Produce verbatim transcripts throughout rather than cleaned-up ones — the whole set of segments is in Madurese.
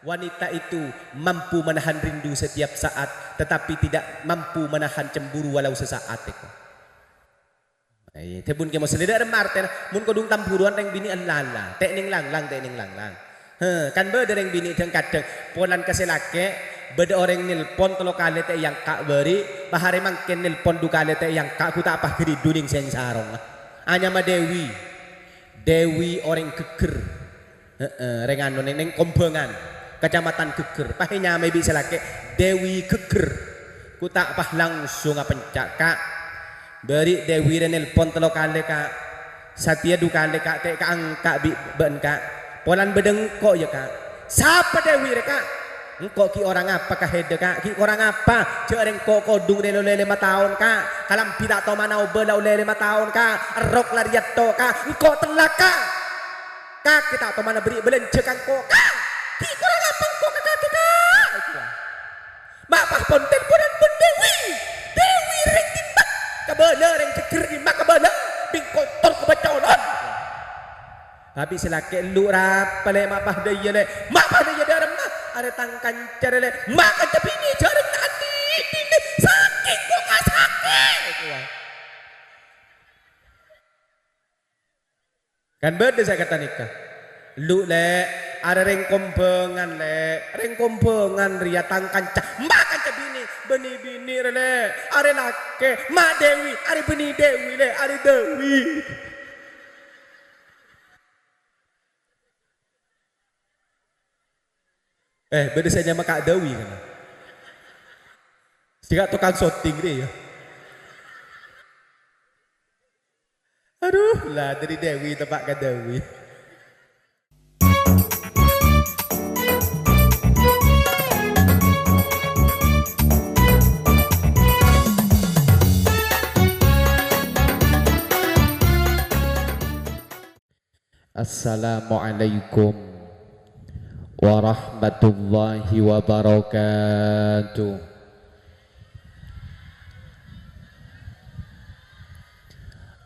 Wanita itu mampu menahan rindu setiap saat, tetapi tidak mampu menahan cemburu walau sesaat, eko. Ai, dhâbuna Kè Musleh, dâ' remma artèna, mon kodhung tamburuwân rèng binè' èlala, tè'nèng langlang, tè'nèng langlang. He, kan bâdâ rèng binè' dhâng-kadhâng, polana ka sè lakè', bâdâ orèng nelpon tello kalè ta' èangka' bâri', pas arè mangkèn nelpon du kalè ta' èangka', ghu ta' pas ghâridhu nèng sèng sarongnga. Anyama Dewi. Dewi orèng ghâgghâr. Heeh, rèng anu nèng, nèng Kombhângan, Kacamatan Ghâgghâr. Pas ènyamaè bi' sè lakè', Dewi Ghâgghâr. Ghu ta' pas langsung apenca', Ka'. Bâri' Dewi rè nelpon tello kalè, Ka'. Satèya du kalè, Ka', ta' èkaangka' bi' bâ'na, Ka'. Polana bâdâ engko', yâ, Ka'. Sapa Dewi rè, Ka'? Engko' ghi' orèng apa ka hèdâ, Ka'? Ghi' orèng apa? Jhâ' rèng engko' kodhung rè la ollè lèma taon, Ka'. Kalambhi ta' tomana obâ la ollè lèma taon, Ka'. Èrrok la rèya tto, Ka'. Engko' tellak, Ka'. Kakè ta' tomana bâri' bâlânjhâ ka engko', Ka'. Ghi' korang apa engko' ka kakè, Ka'? Ma' pas pon telponan bân Dewi. Dewi rèng dimma? Kabâlâ rèng Ghâgghâr dimma kabâlâ. Bingkong tor kabacolon. Tapè sè lakè' lu rapa, Lè', ma' pas dâ' iyâ, Lè'. Ma' pas dâ' iyâ dâ' remma. Arè tang kanca rè, Lè'. Ma' kanca binè jhâreng ta' andi', binè. Sakèng kok ka sakèng. Kan bâdâ sè kata nèka. Lu, Lè', arè rèng Kombhângan, Lè'. Rèng Kombhângan rèya tang kanca. Ma' kanca binè, bânnè binè rè, Lè'. Arè lakè, ma' Dewi, arè bânnè Dewi, Lè', arè Dewi. Eh, bâdâ sè nyama Ka' Dewi, kan? Sè Ka' tokang syuting rè, yâ. Adu, la, dâri Dewi teppa' ka Dewi. Assalamualaikum warahmatullahi wabarakatuh.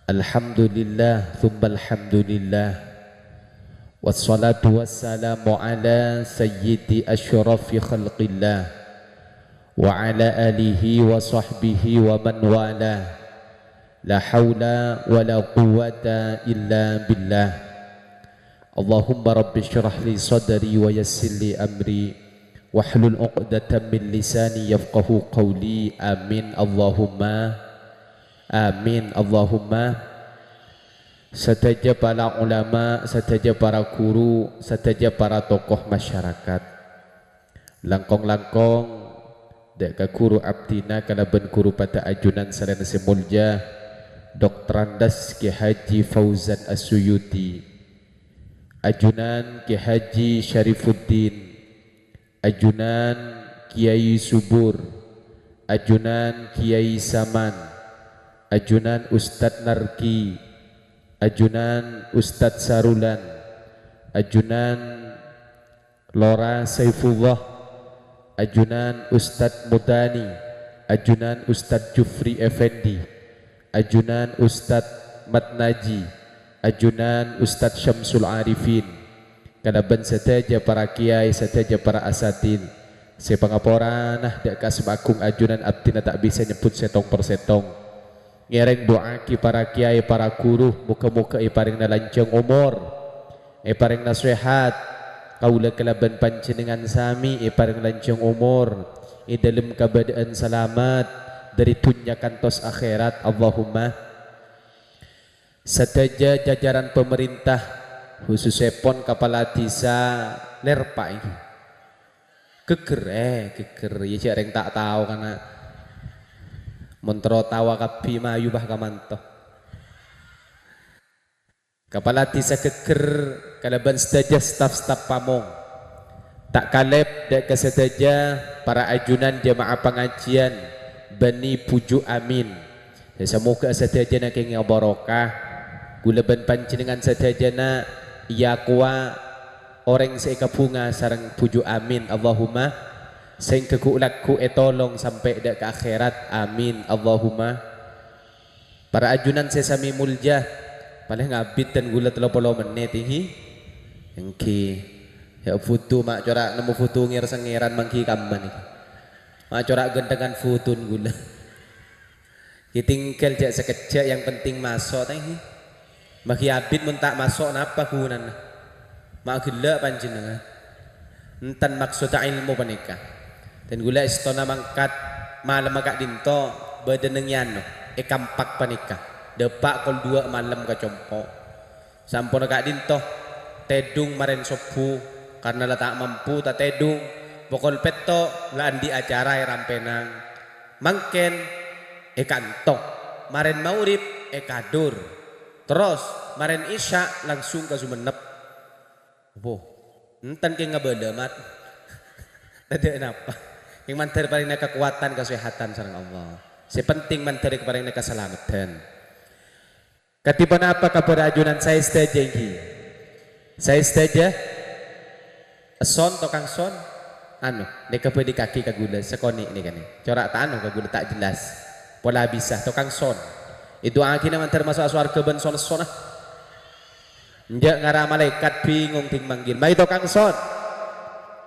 Alhamdulillah, tsumma alhamdulillah. Wassalatu wassalamu ala sayyidi asyrafi khalqillah, wa ala alihi wa sahbihi wa man walah. La haula wa la quwwata illa billah. Allahumma rabbi syrah li sadri wa yassir li amri, wahlul uqdatam min lisani yafqahu qawli. Amin, Allahumma. Amin, Allahumma. Sadhâjâ para ulama, sadhâjâ para guru, sadhâjâ para tokoh masyarakat. Langkong-langkong, dâ' ka ghuru abdhina kalabân ghuru padâ ajunan sareng sè molja, Doktorandus Kè Haji Fauzan As-Suyuti, ajunan Kè Haji Syarifuddin, ajunan Kiai Subur, ajunan Kiai Saman, ajunan Ustadz Narki, ajunan Ustadz Sarulan, ajunan Lora Saifullah, ajunan Ustadz Mudani, ajunan Ustadz Jufri Effendi, ajunan Ustadz Mat Naji, ajunan Ustadz Syamsul Arifin, kalabân sadhâjâ para kèyaè, sadhâjâ para asatidz, sè pangaporana dâ' ka Asma Agung ajunan abdhina ta' bisa nyebbhut sèttong per sèttong. Ngèrèng du'aaghi para kèyaè, para ghuru, moghâ-moghâ èparèngana lanjhâng omor, èparèngana sehat, kaulâ kalabân panjhennengngan samè èparèng lanjhâng omor, è dhâlem kabâdâ'ân salamet, dâri dhunnya kantos akhèrat, Allahumma. Sadhâjâ jajaran pamarènta, khusussèpon kapala dhisa Lerpa, èngghi. Ghâgghâr, eh, ghâgghâr. Iyâ, jhâ' rèng ta' tao, kana'. Mon terro tao kabbhi, mayu bâ kamanto. Kapala dhisa Ghâgghâr kalabân sadhâjâ staf-staf pamong. Ta' kalèp dâ' ka sadhâjâ para ajunan jamaah pangajiyân bânnè bhuju' amin. Sè samoghâ sadhâjâna kèngèng barokah. Kaulâ bân panjhennengngan sadhâjâna èyakowa orèng sè èkabhunga sareng bhuju' amin, Allahumma. Sèngghâ ghu'-lagghu' ètolong sampè' dâ' ka akhèrat, amin, Allahumma. Para ajunan sè samè molja, palèng abit dân kaulâ tello polo mennit, èngghi. Èngghi. Ya, foto, ma' cora' nemmo foto nger-sengeran manggi kamma nèka. Ma' cora' ghântengan foton ghulâ. Ètinggal jhâ' sakejjhâ', yang penting maso', ta' enggi. Manggi abit mon ta' maso', napa ghunana? Ma' ghellâ' panjhennengngan. Enten maksodda èlmo panèka. Dan ghulâ èstona mangkat malemma ka'dinto bâdâ neng è ano, è kampak panèka. Dâpa' kol duwâ' malem ka compo'. Samponna ka'dinto, tèdung marèn sobbhu, karna la ta' mampu ta' tèdung, pokol pètto' la andi' acara è Rampènang. Mangkèn è kanto, marèn maghrib è Kadur. Terros, marèn isya langsung ka Songennep. Wah, enten kèng ngabâlâ, Mat. Tadâ' napa. Kèng mandhâr parèngana kakowadhân, kasèhadhân sareng Allah. Sè penting mandhâr èparèngana kasalameddhân. Kadhi ponapa kabhâr ajunan, saè sadhâjâ ènggi? Saè sadhâjâ? Èson, tokang son? Anu, nèka bâlikaghi ka ghulâ, sakonè' nèka nè. Cora' ta' anu ka ghulâ, ta' jelas. Pola bisa, tokang son. Èdu'aaghina mandhâr maso'a sowarghâ bân son-èssonna. Enjâ' ngara malaèkat bingung dhing manggil. Mayu tokang son.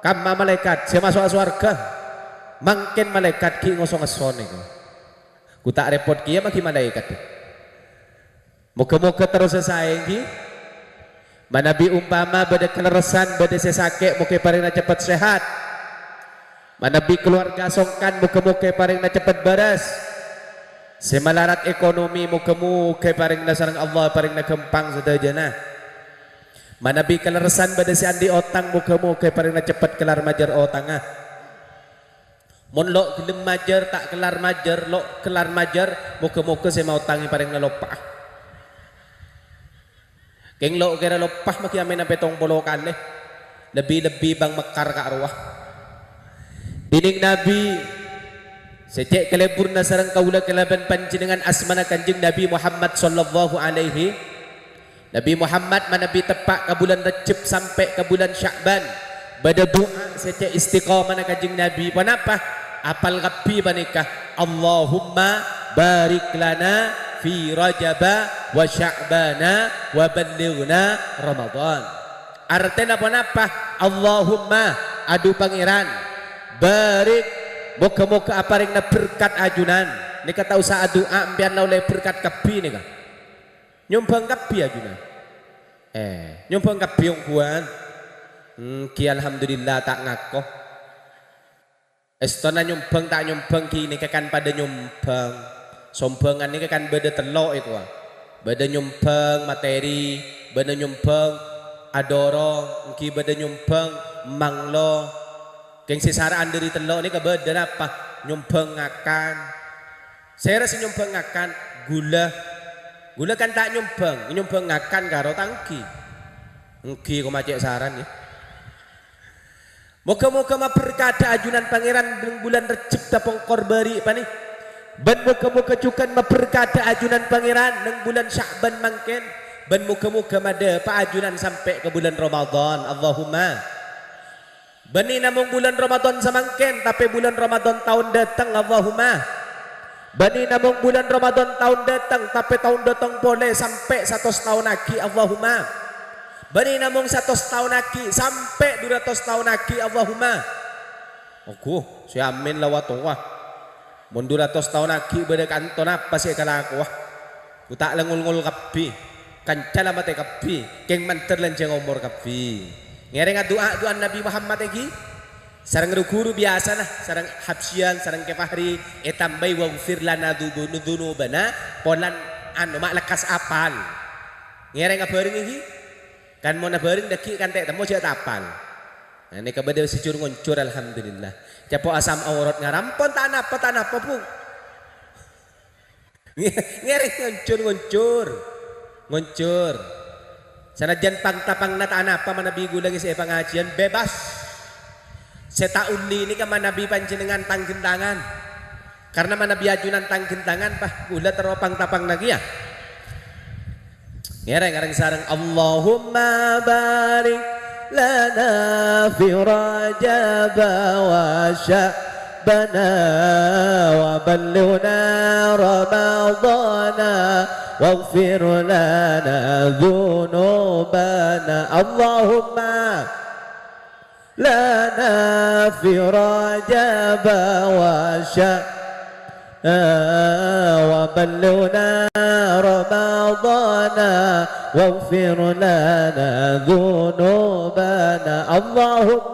Kamma malaèkat sè maso'a sowarghâ. Mangkèn malaèkat ghi' ngosong èssonna nèko. Ghu ta' rèpot kèya maghi malaèkat. Moghâ-moghâ terrosa saè, ènggi. Manabi umpama bâdâ kalerressan, bâdâ sè sakè', moghâ èparèngana cepet sehat. Manabi kalowarga songkan, moghâ-moghâ èparèngana cepet bârâs. Sè malarat ekonomi, moghâ-moghâ èparèngana sareng Allah, èparèngana ghâmpang sadhâjâna. Manabi kalerressan bâdâ sè andi' otang, moghâ-moghâ èparèngana cepet kellar majâr otangnga. Mon lo' ghellem majâr, ta' kellar majâr, lo' kellar majâr, moghâ-moghâ sè maotang èparèngana loppa'a. Kèng lo' kèra loppa maghi amèna pèttong polo kalè. Lebbi-lebbi bâng mekkar ka'rowa. Dhinèng Nabi sè cè' kalèbhurrâ sareng kaulâ kalabân panjhennengngan asmana Kanjeng Nabi Muhammad sallallahu alaihi Nabi Muhammad manabi teppa' ka bulân Rejjeb sampè' ka bulân Sya'ban, bâdâ du'a sè cè' istiqomana Kanjeng Nabi. Ponapa? Apal kabbhi panèka, "Allahumma barik lana fi Rajaba wa Sya'bana wa ballighna Ramadan." Artèna ponapa? "Allahumma," adhu Pangèran, "barik," moghâ-moghâ aparèngana berkat ajunan. Nèka ta' osa adu'a, empèyan la ollè berkat kabbhi nèka. Nyombhâng kabbhi ajunan. Eh, nyombhâng kabbhi ongghuwân. Ènggi, alhamdulillah, ta' ngako. Èstona nyombhâng ta' nyombhâng ghi' nèka kan padâ nyombhâng. Sombhângan nèka kan bâdâ tello' èkowa. Bâdâ nyombhâng materi, bâdâ nyombhâng adhârâng, ènggi bâdâ nyombhâng manglo. Kèng sè sara'an dhâri tello' nèka bâdâ napa? Nyombhâng ngakan. Sèra sè nyombhâng ngakan? Ghulâ. Ghulâ kan ta' nyombhâng, nyombhâng ngakan karo ta' ènggi. Ènggi, koma cè' saran, yâ. Moghâ-moghâ maberkadhâ ajunan Pangèran neng bulân Rejjeb tapongkor bâri' panè. Bân moghâ-moghâ jhughân maberkadhâ ajunan Pangèran neng bulân Sya'ban mangkèn. Bân moghâ-moghâ madâpa' ajunan sampè' ka bulân Ramadan. Allahumma. Bânnè namong bulân Ramadan samangkèn, tapè bulân Ramadan taon dâteng, Allahumma. Bânnè namong bulân Ramadan taon dâteng, tapè taon dâteng polè sampè' satos taon aghi', Allahumma. Bânnè namong satos taon aghi', sampè' dhu ratos taon aghi', Allahumma. Ongghu, sè amin la wa towa. Mon dhu ratos taon aghi' bâdâ kanto napa sè èkalakowa? Ghu ta' la ngol-ngol kabbhi, kanca la matè kabbhi, kèng mandhâr lanjhâng omor kabbhi. Ngèrèng adu'a, du'ana Nabi Muhammad ènggi, sareng ru-ghuru biyasana, sareng Habsyiyan, sareng Kè Fahri, ètambâi, "Waghfir lana dzubu-, dzunubana," polana, anu, ma' lekkas apal. Ngèrèng abhâreng ènggi, kan mon abhâreng dhâggi' kan ta' temmo jhâ' ta' apal. Nah, nèka bâdâ sè jur-ngonjur, alhamdulillah. Capo' asam aurat ngaram, pon ta' napa, ta' napa, Bu. Nge-, ngèrèng ngonjur-ngonjur. Ngonjur. Sanajjân pang-tapangna ta' napa, manabi ghulâ ngèssè'è pangajiyân, bebas. Sè ta' ollè nèka manabi panjhennengngan tang-ghântangan. Karna manabi ajunan tang-ghântangan, bâh, ghulâ terro pang-tapangna kèya. Ngèrèng-ngèrèng sareng, "Allahumma barik lana fi Rajaba wa Sya'bana wa ballighna Ramadana waghfir lana dzunubana." Allahumma لنا في رجب وشعبان وبلغنا رمضان واغفر لنا ذنوبنا. اللهم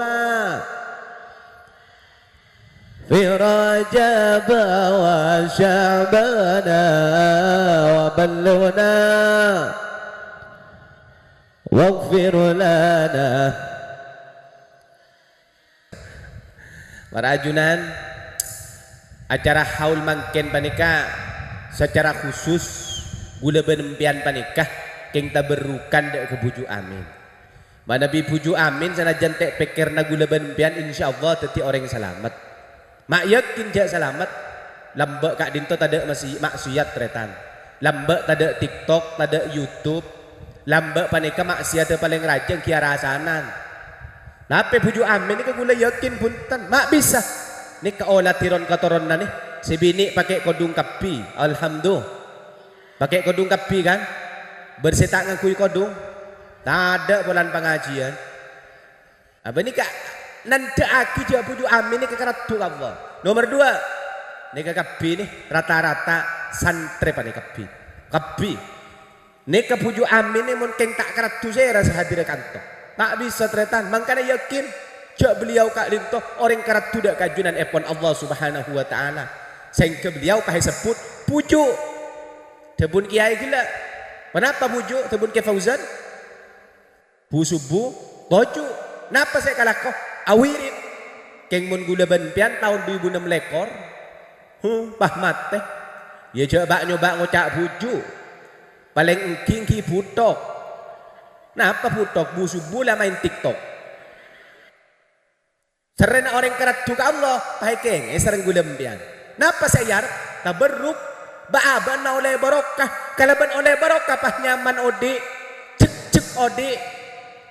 في رجب وشعبان وبلغنا واغفر لنا. Para ajunan, acara haul mangkèn panèka sacara khusus ghulâ bân empèyan panèka kèng taberrukan dhâ' ka Bhuju' Amin. Manabi Bhuju' Amin sanajjân ta' pèkkèrra ghulâ bân empèyan, insyaallah dhâddhi orèng salamet. Ma' yakin jhâ' salamet, lambâ' ka'dinto tadâ' masi-, maksiat, tarètan. Lambâ' tadâ' TikTok, tadâ' YouTube. Lambâ' panèka maksiaddhâ palèng rajâ ghi' arasanan. Tapè Bhuju' Amin nèka ghulâ yakin bhunten, ma' bisa. Nèka oladhi ron-katoronnanè, sè binè' pakè' kodhung kabbhi. Alhamdulillah. Pakè' kodhung kabbhi, kan? Bâr sè ta' ngangghuy kodhung, tadâ' polana pangajiyân. Abâ nèka nandhâ'aghi jhâ' Bhuju' Amin nèka karaddhu ka Allah. Nomer duwâ', nèka kabbhi nè, rata-rata santrè panè kabbhi. Kabbhi. Nèka Bhuju' Amin nè mon kèng ta' karaddhu sèra sè hadirrâ kanto. Ta' bisa, tarètan. Mangkana yakin jhâ' beliau ka'dinto orèng karaddhu dhâ' ka ajunanèpon Allah Subhanahu wa Ta'ala. Sèngghâ beliau pas èsebbhut Bhuju'. Dhâbuna kèyaè ghellâ'. Ponapa Bhuju'? Dhâbuna Kè Fauzan? Bu-subu, toju'. Napa sè èkalako? Awirid. Kèng mon ghulâ bân empèyan taon du èbu ennem lèkor, huh, pas matè. Iyâ jhâ' ba'-nyoba' ngoca' Bhuju'. Palèng èngghi-èngghi bhuthok. Napa bhuthok? Bu-subu la maèn TikTok. Serrèna orèng karaddhu ka Allah, pas èkèngè sareng ghulâ empèyan. Napa sè èarep? Taberruk. Bâ'-abâ'na ollè barokah. Kalabân ollè barokah pas nyaman odi', jhek-jhek odi'.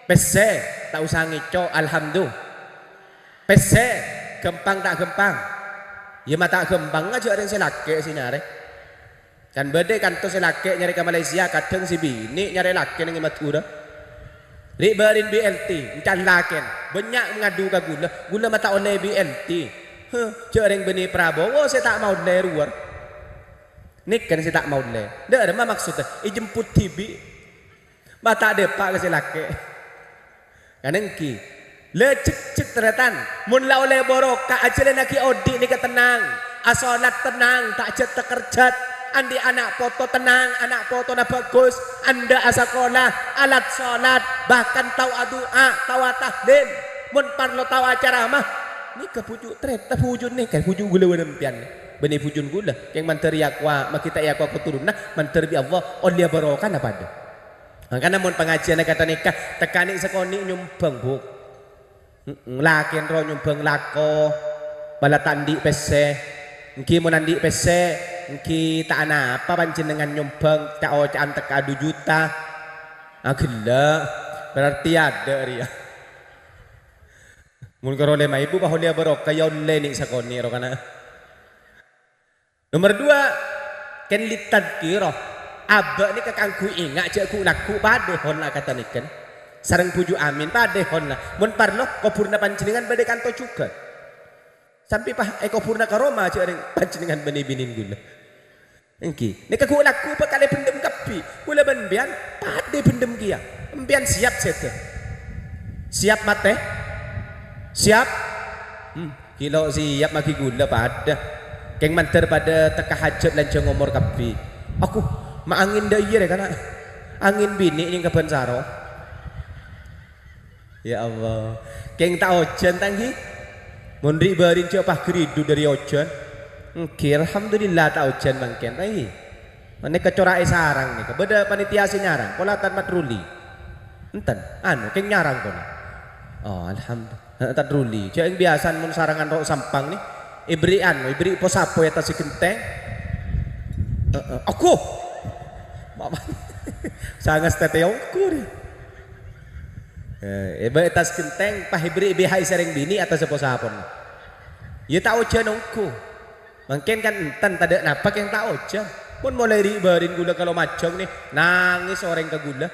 Pèssè, ta' osa ngèco', alhamdulillah. Pèssè, ghâmpang ta' ghâmpang? Iyâ ma' ta' ghâmpang jhâ' orèng sè lakè' sè nyarè. Kan bâdâ kanto sè lakè' nyarè ka Malaysia, kadhâng sè binè' nyarè lakè' neng è Madhurâ. Ri'-bâri'na B L T, èncan lakèna, bânnya' ngadu ka ghulâ, ghulâ ma' ta' ollè B L T. Huh, jhâ' rèng bânnè Prabowo sè ta' maollè rowa. Nèka sè ta' maollè. Dâ' remma maksodda, èjemput dhibi'. Ma' ta' dâpa' ka sè lakè'. Kan èngghi. La jhek-jhek, tarètan. Mon la ollè barokah, ajhâlânnaghi odi' nèka tennang. Asolat tennang, ta' jhât-takerjhât. Andi' ana' poto tennang, ana' potona bhâghus. Endâ' asakola, alat solat, bahkan tao adu'a, tao atahlil. Mon parlo tao acaramah. Nèka bhuju' tarètan, bhuju' nèka, bhuju' ghulâ bân empèyan. Bânnè bhujuna ghulâ, kèng mandhâr èakowa, maghi ta' èakowa katoronna, mandhâr bi' Allah, ollè barokahna padâ. Mangkana mon pangajiânna ka'dinto nèka, tekka nè' sakonè' nyombhâng, Bu. Heeh, lakèna rowa nyombhâng lako, bâlâ ta' andi' pèssè. Èngghi mon andi' pèssè, èngghi ta' anapa panjhennengngan nyombhâng ca'-oca'an tekka du juta. Aghellâ', berarti adâ' rèya. Mon karo lèma èbu pas ollè barokah, iyâ ollè nè' sakonè' rowa kana'. Nomer duwâ', kèng litadzkirah. Abâ' nèka kaangghuy ènga' jhâ' ghu'-lagghu' padâ honna ka'dinto nèka. Sareng bhuju' Amin padâ honna. Mon parlo, kobhurrâ panjhennengngan bâdâ è kanto jhughân. Sampè' pas èkobhurrâ ka roma jhâ' rèng panjhennengngan bânnè binèna ghulâ. Èngghi, nèka ghu'-lagghu' bhâkal èbhendhem kabbhi. Ghulâ bân empèyan padâ èbhendhem kèya. Empèyan siap sèdhâ? Siap matè? Siap? Hmm, ghi' lo' siap maghi ghulâ padâ. Kèng mandhâr padâ tekka hajhât lanjhâng omor kabbhi. Aku, ma' angèn dâ' iyâ rè kana'. Angèn binè' nyèng ka bân saro. Ya Allah. Kèng ta' ojhân, ta' èngghi? Mon ri'-bâri'na jhâ' pas ghâridhu dâri ojhân. Èngghi, alhamdulillah ta' ojhân mangkèn, ta' èngghi? Mènèka cora'è sarang nèka. Bâdâ panitia sè nyarang, pola tan patroli. Enten, anu, kèng nyarang pola. Oh, alhamdulillah. Heeh, patroli. Jhâ' èng biyasana mon sarangan ro' Sampang nè, èberri' anu, èberri' posapo è attas ghentèng. Heeh. Aghâ! Sangas tètè ongghu rè. Eh, è bâ' è attas ghentèng, pas èberri' B H I sareng binè' è attas posapo. Iyâ ta' ojhân ongghu. Mangkèn kan enten tadâ' napa kèng ta' ojhân. Mon molaè ri'-bâri'na ghulâ ka Lumajang nè, nangès orèng ka ghulâ.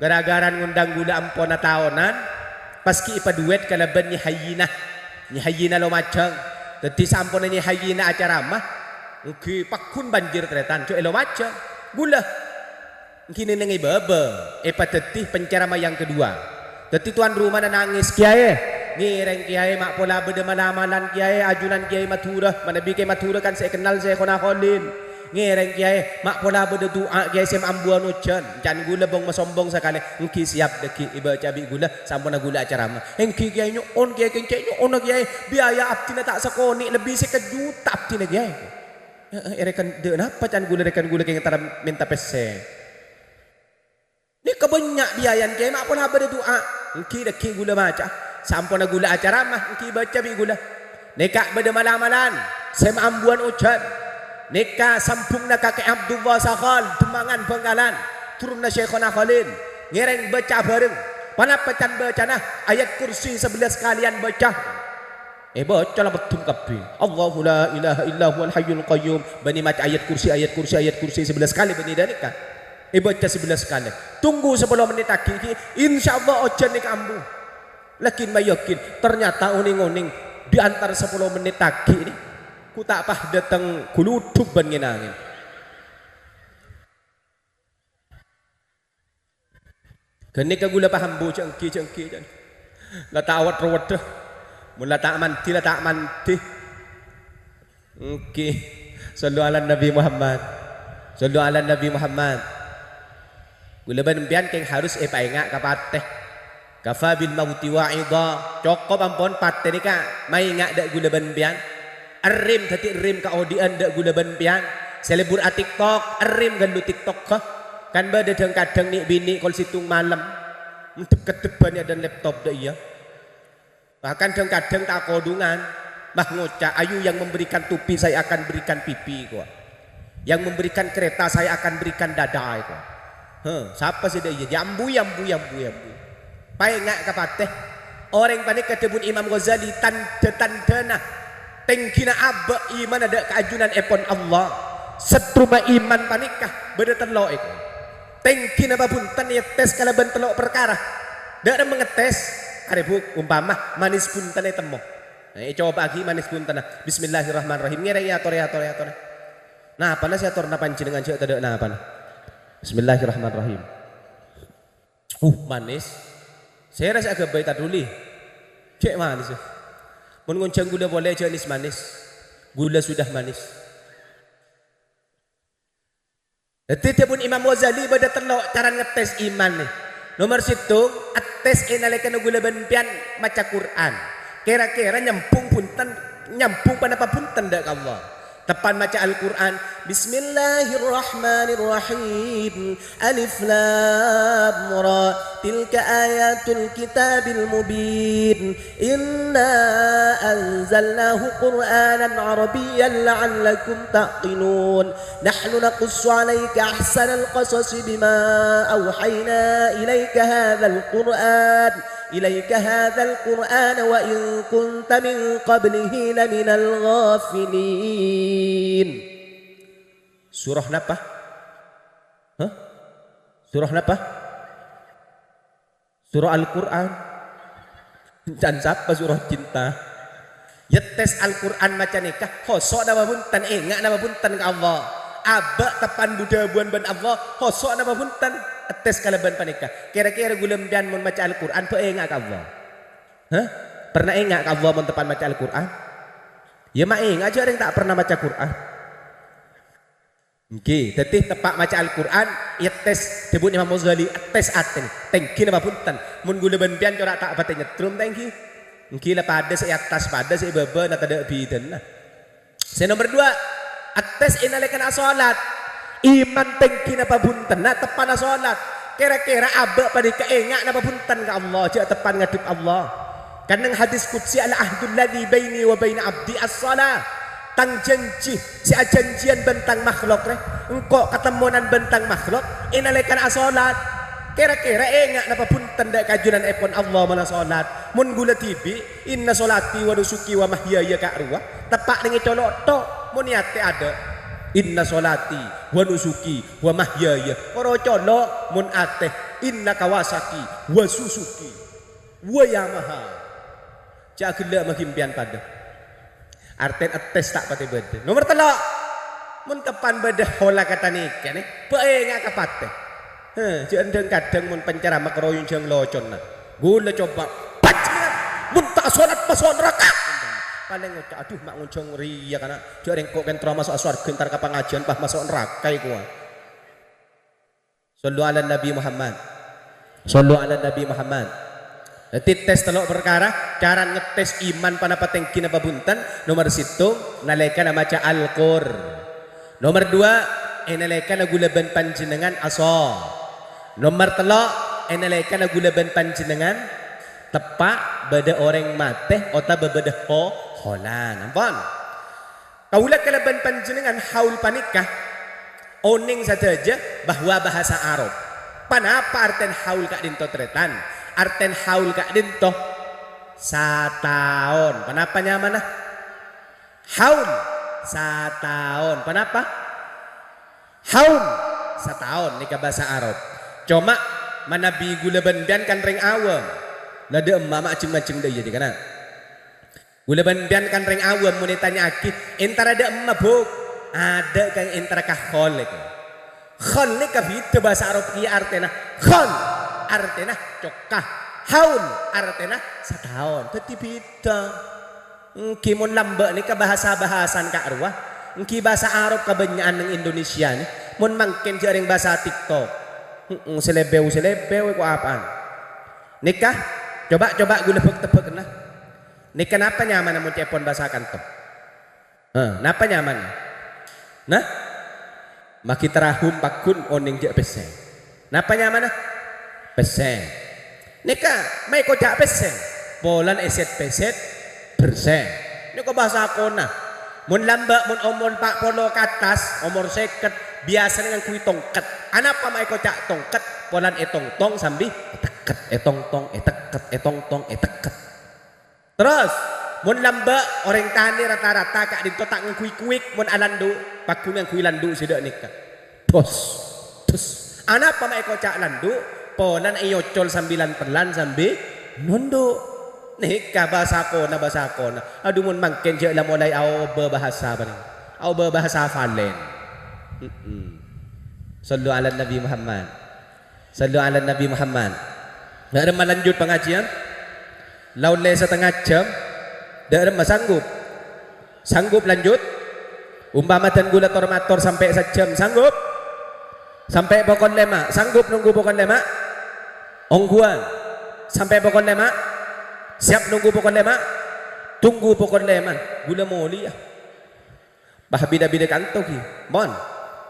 Ghârâ-ghârâna ngondhâng ghulâ ampona taonan, Pas ghi' èpadhuwât kalabân Nyi Hayyinah. Nyi Hayyinah Lumajang. Dhâddhi samponna Nyi Hayyinah acaramah, ènggi pagghun banjir tarètan, jhâ' è Lumajang. Ghulâ. Ènggi nèngneng è bâbâ, èpadhâddhi penceramah yang kedua. Dhâddhi tuan rumana nangès, "Kèyaè, ngèrèng Kèyaè, ma' pola bâdâ mal-amalan Kèyaè, ajunan Kèyaè Madhurâ, manabi Kèyaè Madhurâ kan sè èkennal Syaikhona Kholil." Ngèrèng, Kèyaè, ma' pola bâdâ du'a, Kèyaè, sè ma' ambuwân ojhân. Can ghulâ bâng masombong sakalè. Ènggi sèyap dhâggi' èbâca bi' ghulâ, samporna ghulâ acaramah. Ènggi, Kèyaè, nyo'on, Kèyaè, kèncè' nyo'ona, Kèyaè. Biaya abdhina ta' sakonè', lebbi sèket juta abdhina, Kèyaè. Heeh, èrèken dâ' napa can ghulâ, rèken ghulâ kèng entara mènta pèssè. Nèka bânnya' biayana, Kèyaè, ma' pola bâdâ du'a. Ènggi dhâggi' ghulâ maca. Samporna ghulâ acaramah, ènggi bâca bi' ghulâ. Nèka bâdâ mal-amalan, sè ma' ambuwân ojhân. Nèka sambhungnga Kakè Abdullah Sakhal, Demangan Bangkalan. Turunna Syaikhona Kholil. Ngèrèng bâca bhâreng. Ponapa can bâcana? Ayat Kursi sabellâs kalèyan bâca. Èbâca la peddhung kabbhi. "Allahu la ilaha illa huwal hayyul qayyum." Bânnè maca ayat kursi, ayat kursi, ayat kursi sabellâs kalè bânnè dhâlika. Èbâca sabellâs kalè. Tunggu sapolo mennit aghi' ghi', insyaallah ojhân nèka ambu. Lakin ma' yakin, ternyata onèng-onèng di antara sapolo mennit aghi' nè, ghu ta' pas dâteng ghuludhuk bân ngèn-angèn. Ghânèka ghulâ paham, Bu, jhâ' ènggi, jhâ' ènggi, jhâ'. La ta' wet-rowet, mon la ta' mandhi, la ta' mandhi. Ènggi. Shallu ala Nabi Muhammad. Shallu ala Nabi Muhammad. Ghulâ bân empèyan kèng harus èpaènga' ka patè. Kafa bil mauti wa'idha. Cokop ampon patè nèka maènga' dâ' ghulâ bân empèyan. Èrèm dhâddhi èrèm kaodi'ân dâ' ghulâ bân empèyan. Sè lebur a-TikTok, èrèm ghâllu TikTok-a. Kan bâdâ dhâng-kadhâng nè'-binè' kol sèttong malem. Ndep-keddep bân è adâ'na laptop dâ' iyâ. Bahkan dhâng-kadhâng ta' kodhungan. Mah ngoca', "Ayo yang memberikan topi, saya akan berikan pipi," kowa. "Yang memberikan kereta, saya akan berikan dada," kowa. He, sapa sè dâ' iyâ? Yambu, yambu, yambu, yambu. Paènga' ka patè. Orèng panèka dhâbuna Imam Ghazali, tandhâ-tandhâna tèngghina abâ' imanna dâ' ka ajunanèpon Allah. Settruna iman panèka bâdâ tello' èko. Tèngghina pabhunten ètes kalabân tello' parkara. Dâ' remma ngetes, arè, Bu', ompama manis bhunten ètemmo. Nah, ècobâ'âghi manis bhuntenna. Bismillahirrahmanirrahim. Ngèrèng èator, èator, èator. Napana sè èatorna panjhennengngan, jhâ' tadâ' napana. Bismillahirrahmanirrahim. Uh, manis. Sèra sè aghâbây ta' dhuli. Cè' manis, yâ. Mon ngonjhâng ghulâ polè jhâ' nis-manis. Ghulâ sudah manis. Dhâddhi, dhâbuna Imam Ghazali bâdâ tello' cara ngetes iman, nè. Nomer sèttong, etes è nalèkana ghulâ bân empèyan maca Qur'an. Kèra-kèra nyambhung bhunten, nyambhung ponapa bhunten dâ' ka Allah. Teppan maca Al-Qur'an, "Bismillahirrahmanirrahim. Alif Lam Ra. Tilka ayatul kitabil mubin. Inna anzalnahu Qur'anan Arabiyyan la'allakum ta'qilun. Nahnu naqussu 'alaika ahsanal qasasi bima awhayna ilaika hadzal Qur'an, ilaika hadzal Qur'ana wa in kunta min qablihi laminal ghafilin." Surah napa? Hah? Surah napa? Surah Al-Qur'an. Can sapa surah cinta? Yâ, tes Al-Qur'an maca nèka, hoso' napa bhunten, enga' napa bhunten ka Allah. Abâ' teppan bu-dhâbuwân bân Allah, hoso' napa bhunten, etes kalabân panèka. Kèra-kèra ghulâ empèyan mon maca Al-Qur'an, bâ' enga' ka Allah? Hah? Pernah enga' ka Allah mon teppan maca Al-Qur'an? Yâ, ma' enga' jhâ' rèng ta' pernah maca Qur'an. Ènggi, dhâddhi teppa' maca Al-Qur'an, ètes, dhâbuna Imam Ghazali, ètes atèna. Tènggi napa bhunten? Mon ghulâ bân empèyan cora' ta' patè nyetrum tènggi. Ènggi la padâ sè è attas, padâ sè è bâbâ, na tadâ' bhidhâna. Sè nomer dua, ètes è nalèkana asolat. Iman tènggi napa bhuntenna teppa'na solat. Kèra-kèra abâ' panèka enga' napa bhunten ka Allah, jhâ' teppan ngadhep Allah. Kennèng hadis qudsi, "Al-ahdulladzi baini wa baina abdi as-shalah." Tang janji sè ajhânjhiyân bân tang makhlok rè, engko' katemmonan bân tang makhlok è nalèkana asolat. Kèra-kèra enga' napa bhunten dâ' ka ajunanèpon Allah mon asolat. Mon ghulâ dhibi', "Inna sholati wa nusuki wa mahyaya," ka' rowa, teppa' neng è colo' tok, mon è atè adâ', "Inna sholati wa nusuki wa mahyaya." Oro colo', mon atè, "Inna kawasaki wa susuki." Wa ya maha. Jhâ' ghellâ' maghi empèyan padâ. Artèna ettes ta' patè bâdâ. Nomer tello'. Mon teppan bâdâ hola kata nèka, nè, bâ'enga' ka patè. He, jhâ' dhâng-kadhâng mon pancarama karoyong jhâng loconna. Ghulâ coba, "Panjhennengan mon ta' solat maso' naraka." Palèng ngoca', "Adhu, ma' ngonjhâng rèya kana'. Jhâ' rèng engko' kèng terro maso' sowarghâ, entar ka pangajiân pas maso' naraka èkowa." Shallu ala Nabi Muhammad. Shallu ala Nabi Muhammad. Dhâddhi tes tello' parkara, cara ngetes iman ponapa tènggi napa bhunten. Nomer sèttong, nalèkana maca Al-Qur. Nomer duwâ', è nalèkana ghulâ bân panjhennengan aso. Nomer tello', è nalèkana ghulâ bân panjhennengan teppa' bâdâ orèng matè otabâ bâdâ ho-, holan. Ampon. Kaulâ kalabân panjhennengan haul panèka onèng sadhâjâ bahwa bahasa Arab. Ponapa artèna haul ka'dinto, tarètan? Artèna haul ka'dinto sataon. Ponapa nyamana? Haul sataon. Ponapa? Haul sataon nèka bhâsa Arab. Coma manabi ghulâ bân bâ'ân kan rèng awam. La dâ' emma ma' jheng-majheng dâ' iyâ, dhi kana'. Ghulâ bân bâ'ân kan rèng awam, mon ètanya'aghi, "Entara dâ' emma, Bu'?" Adâ' kan entara ka khol èko. Khol nèka bhidhâ bhâsa Arab kèya artèna khol, artèna cokka. Haul, artèna sataon. Dhâddhi bhidhâ. Èngghi mon lambâ' nèka bhâsa-bhâsana ka'rowa. Èngghi bhâsa Arab kabânnya'an neng Indonesia nè. Mon mangkèn jhâ' rèng bhâsa TikTok. He'em, sè lebeu-sè lebeu èko apaan? Nèka, coba-coba ghulâ bhâk-tebbhâkna. Nèka napa nyamana mon ca'èpon bhâsa kanto? Hah, napa nyamana? Nah? Maghi tarahum pagghun onèng jhâ' pèssè. Napa nyamana? Pèssè. Nèka maèkoca' pèssè. Polana èsèt-pèsèt, bersè. Nèka bhâsa kona. Mon lambâ', mon omor empa' polo ka attas, omor sèket, biyasana ngangghuy tongket. Anapa maèkoca' tongket? Polana ètongtong sambi ètekket, ètongtong, ètekket, ètongtong, ètekket. Terros, mon lambâ', orèng tanè rata-rata ka'dinto ta' ngangghuy kuwik mon alandu', pagghun ngangghuy landu' sè dâ' nèka. Dos, dos. Anapa maèkoca' landu'? Polana èocol sambi lan-pellan sambi nondhu'. Nèka bhâsa kona, bhâsa kona. Adhu, mon mangkèn jhâ' la molaè aobâ bhâsa panèka. Aobâ bhâsa Valen. He'em. Shallu ala Nabi Muhammad. Shallu ala Nabi Muhammad. Dâ' remma lanjut pangajiân? La ollè satengnga jam. Dâ' remma sanggup? Sanggup lanjut? Umpama dân ghulâ tor-mator sampè' sajâm, sanggup? Sampè' pokol lèma', sanggup nongghu pokol lèma'? Ongghuwân. Sampè' pokol lèma'? Siap nongghu pokol lèma'? Tunggu pokol lèma'. Ghulâ molèya. Bâh, bhidhâ-bhidhâ kanto, ghi. Mon.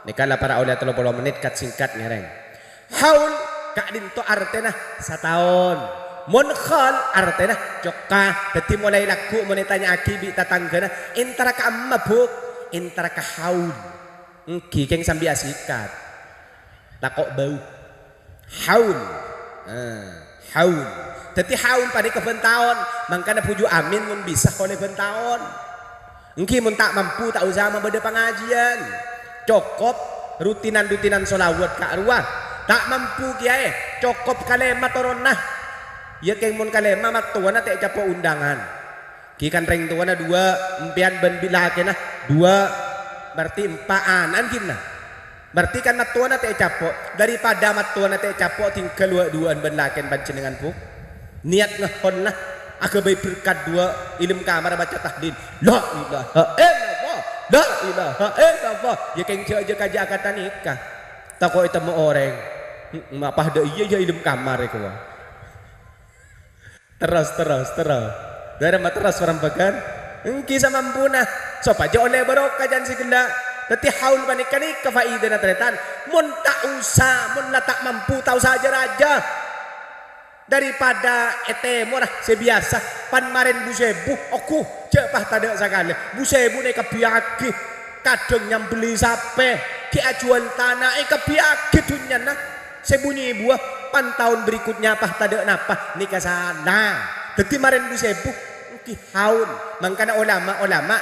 Nèka la para' ollè tello polo mennit kat-sèngkat ngèrèng. Haul ka'dinto artèna sataon. Mon khol artèna cokka. Dhâddhi molaè lagghu' mon ètanya'aghi bi' tatangghâna, "Entara ka'emma, Bu'?" "Entara ka haul." Èngghi kèng sambi asèkat. Tako' bâu. Haul. Ah, haul. Dhâddhi haul panèka bân taon. Mangkana bhuju' amin mon bisa ollè bân taon. Èngghi mon ta' mampu, ta' osa mabâdâ pangajiân. Cokop rutinan-rutinan sholawat ka'rowa. Ta' mampu kèyaè, cokop kalèma toronna. Iyâ kèng mon kalèma mattowana ta' ècapo' undangan. Ghi kan rèng towana duwâ', empèyan bân bi-, lakèna duwâ', berarti empa' ana'na ghinna. Berarti kan mattowana ta' ècapo'. Daripada mattowana ta' ècapo', tinggal wâ'-, duwâ'ân bân lakèna panjhennengan, Bu'. Niyat ngèhonna aghâbây berkat duwâ', è dâlem kamar baca tahlil. La ilaha illallah, la ilaha illallah. Iyâ kèng jhâ', jhâ' ka-, jhâ' akata nèka. Tako' ètemmo orèng. Hmm, apa dâ' iyâ, iyâ è dâlem kamar èkowa. Terros, terros, terros. Dâ' remma terros parembhâghân? Èngghi samampuna. Sopajâ ollè barokah jhân sè ghellâ'. Dhâddhi haul panèka nèka faèdana tarètan. Mon ta' osa, mon la ta' mampu, ta' osa jâ-rajâ. Daripada ètemmo ra sè biyasa, pan marèn bu sèbu, ongghu, jhâ' pas tadâ' sakalè. Bu sèbu nè èkabbhiyâghi. Kadhâng nyambelli sapè, ghi' ajhuwâl tana, èkabbhiyâghi dhunnyana. Sè bu nyèbuwâ, pan taon berikutnya pas tadâ' napa, nèka sala. Dhâddhi marèn bu sèbu, èngghi haul. Mangkana olama-olama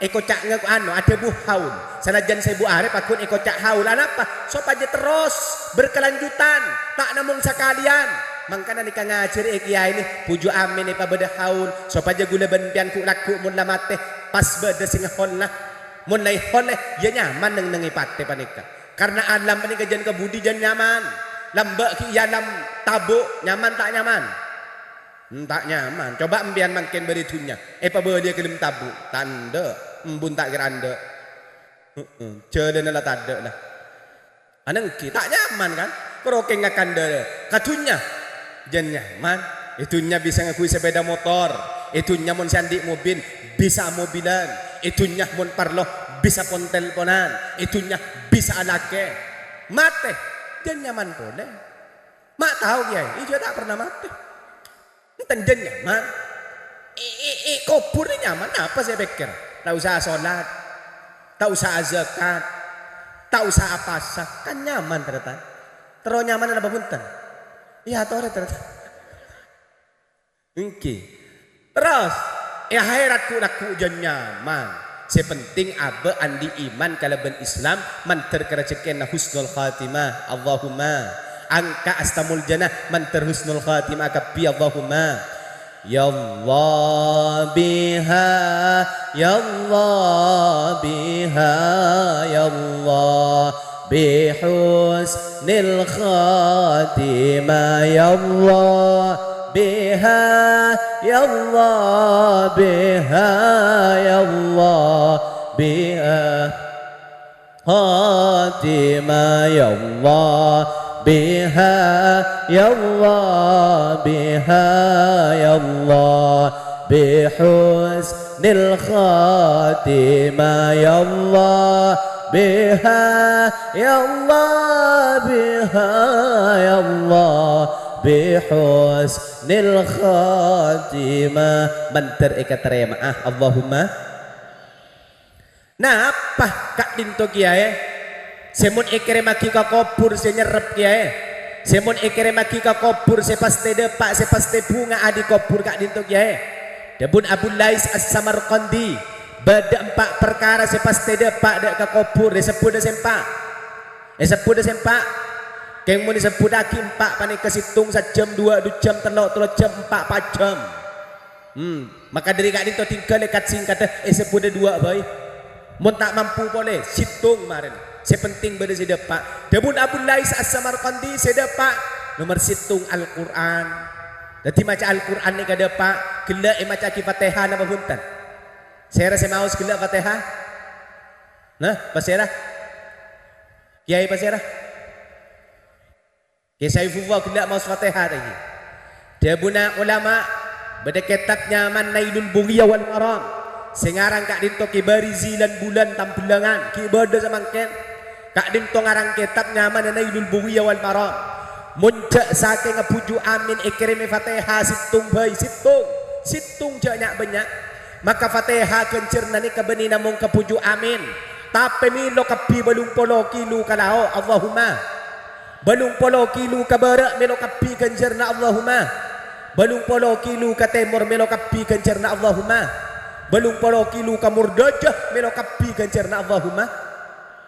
èkoca' ngè-, ano, adhâbu haul. Sanajjhân sèbu arè pagghun èkoca' haul. Anapa? Sopajâ terros, berkelanjutan, ta' namong sakalèyan. Mangkana nèka ngajhâri è kèyaè nè, bhuju' amèn èpabâdâ haul, sopajâ ghulâ bân pèyan ghu'-lagghu' mon la matè, pas bâdâ sè ngaholla. Mon la èhollè, iyâ nyaman neng-enneng èpatè panèka. Karna alam panèka jân kabudi jân nyaman. Lambâ' ghi' è alam tabu', nyaman ta' nyaman? Hmm, ta' nyaman. Coba empèyan mangkèn bâri' dhunnya, èpabâliyâ ghâlem tabu'. Tandhâ, embun ta' kèra endâ'. Heeh, jhâlânna la tadâ' la. Anengghi, ta' nyaman, kan? Karo kèng ngakan dârâ. Ka dhunnya, jân nyaman. È dhunnya bisa ngangghuy sepeda motor. È dhunnya mon sè andi' mobil, bisa mobilan. È dhunnya mon parlo, bisa pon-telponan. È dhunnya bisa alakè. Matè, jân nyaman polè. Ma' tao, Kèyaè? Iyâ, ta' pernah matè. Enten jân nyaman. È, è, è kobhur nè nyaman, apa sè èpèkkèr? Ta' osa asolat, ta' osa azakat, ta' osa apasa, kan nyaman, tarètan. Terro nyaman napa bhunten? Iyâ, atorè, tarètan. Èngghi. Terros, è akhèrat ghu'-lagghu' jân nyaman. Sè penting abâ' andi' iman kalabân Islam, mandhâr ka rajhekkèna husnul khatimah. Allahumma. Angka' asta moljâna, mandhâr husnul khatimah kabbhi. Allahumma. Ya Allah biha, ya Allah biha, ya Allah bi husnil khatimah, ya Allah biha, ya Allah biha, ya Allah biha. Khatimah, ya Allah biha, ya Allah biha, ya Allah bi husnil khatimah, ya Allah biha, ya Allah biha, ya Allah bi husnil khatimah. Mandhâr èkatarèma'a, Allahumma. Napa ka'dinto kèyaè? Sè mon èkèrèmmaghi ka kobhur sè nyerrep kèyaè. Sè mon èkèrèmmaghi ka kobhur sè pastè dâpa', sè pastè bhunga adi kobhur ka'dinto kèyaè. Dhâbuna Abu Lais As-Samarqandi, bâdâ empa' parkara sè pastè dâpa' dâ' ka kobhur, èsebbhudhâ sè empa'. Èsebbhudhâ sè empa'. Kèng mon èsebbhudhâghi empa' panèka sèttong sajâm, duwâ' dujâm, tello', tello' jâm, empa' pajâm. Hmm, maka dhâri ka'dinto tinggal è kat-singkatta èsebbhudhâ duwâ' bhâi. Mon ta' mampu polè, sèttong marèn. Sè penting bâdâ sè dâpa'. Dhâbuna Abu Lais As-Samarqandi sè dâpa', nomer sèttong Al-Qur'an. Dhâddhi maca Al-Qur'an nèka dâpa', ghellâ' èmaca'aghi Fatèha napa bhunten? Sèra sè maos ghellâ' Fatèha? Nah, pasèra? Kèyaè pasèra? Kè Saifullah ghellâ' maos Fatèha ta' iyâ? Dhâbuna ulama, bâdâ kètab nyamana Nailul Bughyah wal Maram, sè ngarang ka'dinto Kè Barizi lan Bulan Tambellangan, ghi' bâdâ samangkèn. Ka'dinto ngarang kètab nyamana Nailul Bughyah wal Maram. Mon jâ' sakènga bhuju' amin èkèrèmè Fatèha sèttong bhâi, sèttong, sèttong jâ' nya'-bânnya'. Maka Fatèha ghânjhârna nèka bânnè namong ka bhuju' amin. Tapè mèlo kabbhi bâllung polo kilo ka lao', Allahumma. Bâllung polo kilo ka bârâ' mèlo kabbhi ghânjhârna Allahumma. Bâllung polo kilo ka tèmor mèlo kabbhi ghânjhârna Allahumma. Bâllung polo kilo ka mordhâjâ mèlo kabbhi ghânjhârna Allahumma.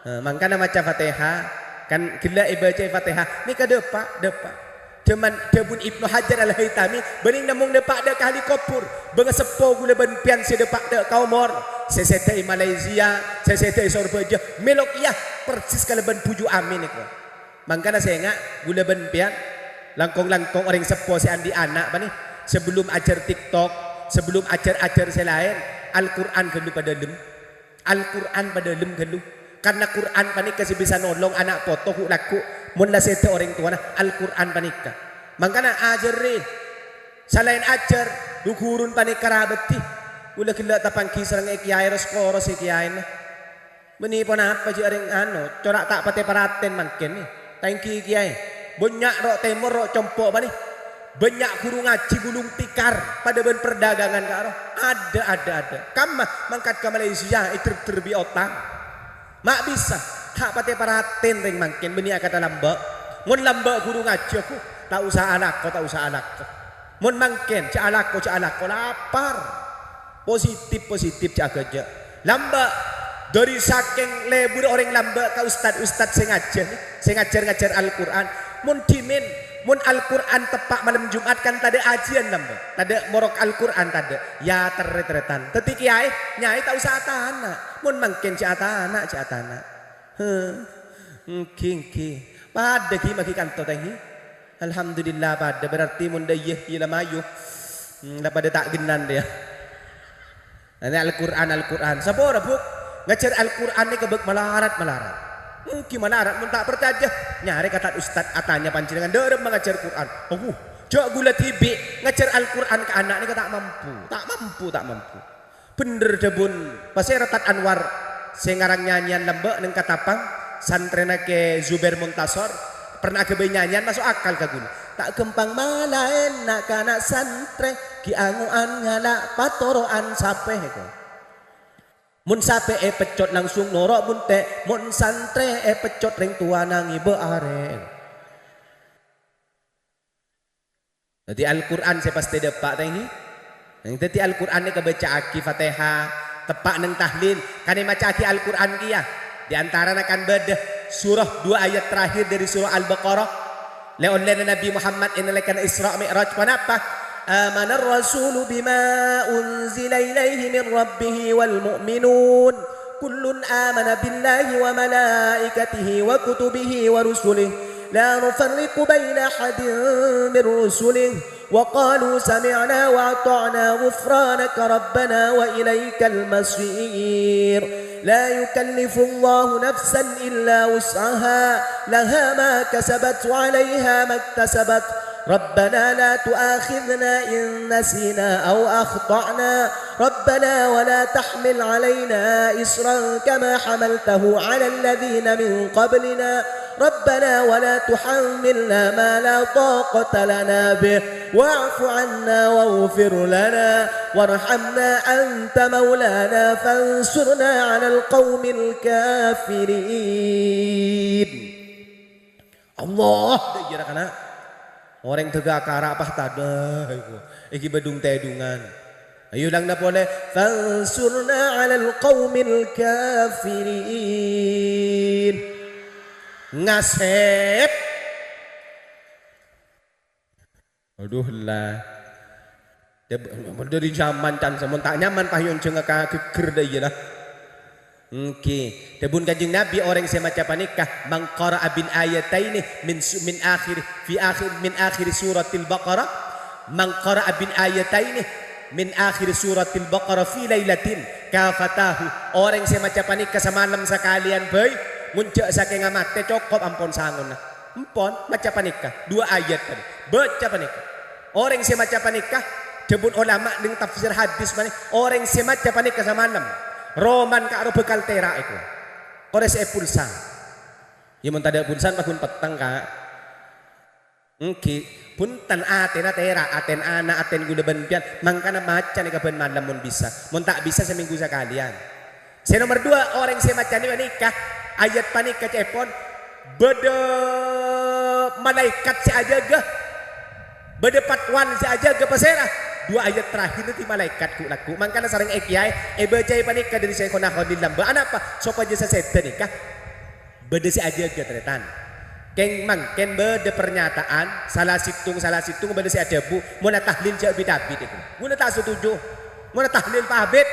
Nah, mangkana maca Fatèha, kan ghellâ' èbâca'è Fatèha, nèka dâpa', dâpa'. Dhâman, dhâbuna Ibnu Hajar Al-Haitami, bânnè namong dâpa' dâ' ka ahli kobhur, bângaseppo ghulâ bân pèyan sè dâpa' dâ' ka omor, sè sèdhâ è Malaysia, sè sèdhâ è Sorbhâjâ, mèlo kèya persis kalabân bhuju' amin nèko. Mangkana sènga', ghulâ bân pèyan, langkong-langkong orèng seppo sè andi' ana' panè, sabellun ajhâr TikTok, sabellun ajhâr-ajhâr sè laèn, Al-Qur'an ghâllu padâlem. Al-Qur'an padâlem ghâllu. Karna Qur'an panèka sè bisa nolong ana' poto ghu'-lagghu' mon la sèdhâ orèng towana Al-Qur'an panèka. Mangkana ajhârrè. Salaèn ajhâr, dhu-ghurun panèka rabâdhi. Ghulâ ghellâ' tapangghi sareng è kèyaè ros-koros è kèyaèna. Bânnè ponapa jâ' orèng ano, cora' ta' patè paratèn mangkèn, nè? Ta' èngghi kèyaè. Bânnya' ro' tèmor, ro' compo' panè. Bânnya' ghuru ngajhi gulung tikar padâ bân perdhâghângan ka'ro. Adâ', adâ', adâ'. Kamma mangkat ka Malaysia èdherdher bi' otang. Ma' bisa, ta' patè paratèn rèng mangkèn bânnè akadhi lambâ'. Mon lambâ' ghuru ngajhi, aku, ta' osa alako, ta' osa alako. Mon mangkèn, jâ' alako, jâ' alako, lapar. Positif, positif, jâ' ghâjâ. Lambâ', dhâri sakèng lebur orèng lambâ' ka ustad-ustad sè ngajhâr, sè ngajhâr-ngajhâr Al-Qur'an. Mon dhimèn, Mon Al-Qur'an teppa' malem Jum'at kan tadâ' ajiyân lambâ', tadâ' morok Al-Qur'an tadâ'. Ya ter-, ter-, tan. Dhâddhi kèyaè, nyai ta' osa atana'. Mon mangkèn jhâ' atana', jhâ' atana'. He. Èngghi, èngghi. Padâ ghi' maghi kanto ta' èngghi. Alhamdulillah padâ, berarti mon dâ' iyâ, iyâ la mayu. Hmm, la padâ ta' ghennan rèya. Nah, nè Al-Qur'an, Al-Qur'an. Sapora, Bu'? Ngajhâr Al-Qur'an nèka bâk malarat, malarat. Èngghi malarat, mon ta' parcajâ, nyarè ka tad-ustad, atanya panjhennengan, dâremma ngajhâr Qur'an. Awuh, jhâ' ghulâ dhibi' ngajhâr Al-Qur'an ka ana' nèka ta' mampu, ta' mampu, ta' mampu. Bhender dhâbuna pasèra Tad Anwar sè ngarang nyanyèyan lambâ' neng Katapang, santrèna Kè Zubair Muntasor, pernah aghâbây nyanyèyan maso' akal ka ghulâ. Ta' ghâmpang malaèn na'-kana' santrè, ghi' ango'an ngala' patoro'an sapè, èko. Mon sapè èpeccot langsung noro' bunte', mon santrè èpeccot rèng towana ngibâ arè. Dhâddhi Al-Qur'an sè pastè dâpa' ta' èngghi? Neng dhâddhi Al-Qur'an nèka bâca'aghi Fatihah, teppa' neng tahlil, kanè maca'aghi Al-Qur'an kèya. Di antarana kan bâdâ surah dua ayat terakhir dari surah Al-Baqarah. Lè-ollèna Nabi Muhammad è nalèkana Isra' Mi'raj, ponapa? Amanar rasulu bima unzila ilaihi min rabbihi wal mu'minun. Kullun amana billahi wa malaikatihi wa kutubihi wa rusulihi. La nufarriqu baina ahadin min rusulihi. Wa qalu sami'na wa ata'na ghufranaka rabbana wa ilaikal masir. La yukallifullahu nafsan illa wus'aha. Laha ma kasabat wa alaiha maktasabat. Rabbana la tu'akhidhna in nasina aw akhta'na. Rabbana wa la tahmil alaina isran kama hamaltahu ala alladhina min qablina. Rabbana wa la tuhammilna ma la taqata lana bih. Wa'fu 'anna waghfir lana warhamna anta maulana fansurna 'alal qaumil kafirin. Allah, dâ' iyâ ra kana'. Orèng dhâgâ akara' pas tadâ' iku. Èngghi bâdung tèdungan. Ayo langna polè. Fansurna 'alal qaumil kafirin. Ngasèp. Aduh, la. Dâ-, dâri jhâman can, mon ta' nyaman, pas èyonjhângnga ka ghâgghâr dâ' iyâ, la. Èngghi. Dhâbuna Kanjeng Nabi, orèng sè maca panèka, "Man qara'a bil ayataini min su-, min akhir, fi akhir, min akhir suratil Baqarah, man qara'a bil ayataini min akhir suratil Baqarah fi lailatin kafatahu." Orèng sè maca panèka samalem sakalèyan bhâi, mon jhâ' sakènga matè, cokop ampon sangona. Empon, maca panèka, dua ayat tadi. Baca panèka. Orèng sè maca panèka, dhâbuna olama neng tafsir hadis panè-, orèng sè maca panèka samalem, romana ka'ro bhâkal tèra' èko. Korè sè èpulsa. Yâ, mon tadâ' pulsa, paghun petteng, Ka'. Èngghi, bhunten, atèna tèra', atèna ana', atèna ghulâ bân panjhennengan, mangkana maca nèka bân malem mon bisa. Mon ta' bisa, samènggu sakalèyan. Sè nomer dua, orèng sè maca nèka, ayat panèka ca'èpon, bâdâ malaèkat sè ajâgâ, bâdâ patwal sè ajâgâ. Pasèra? Dua ayat terakhir dhâddhi malaèkat ghu'-lagghu'. Mangkana sareng èkèyaè, èbâcaè panèka dâri Syaikhona Kholil lambâ'. Anapa? Sopajâ sasèdhâ nèka bâdâ sè ajâgâ, tarètan. Kèng mangkèn bâdâ parnyataan, sala sèttong, sala sèttong bâdâ sè adhâbu, "Mon atahlil jhâ' bit-abit èko." Ghulâ ta' satuju. "Mon atahlil pa-abit,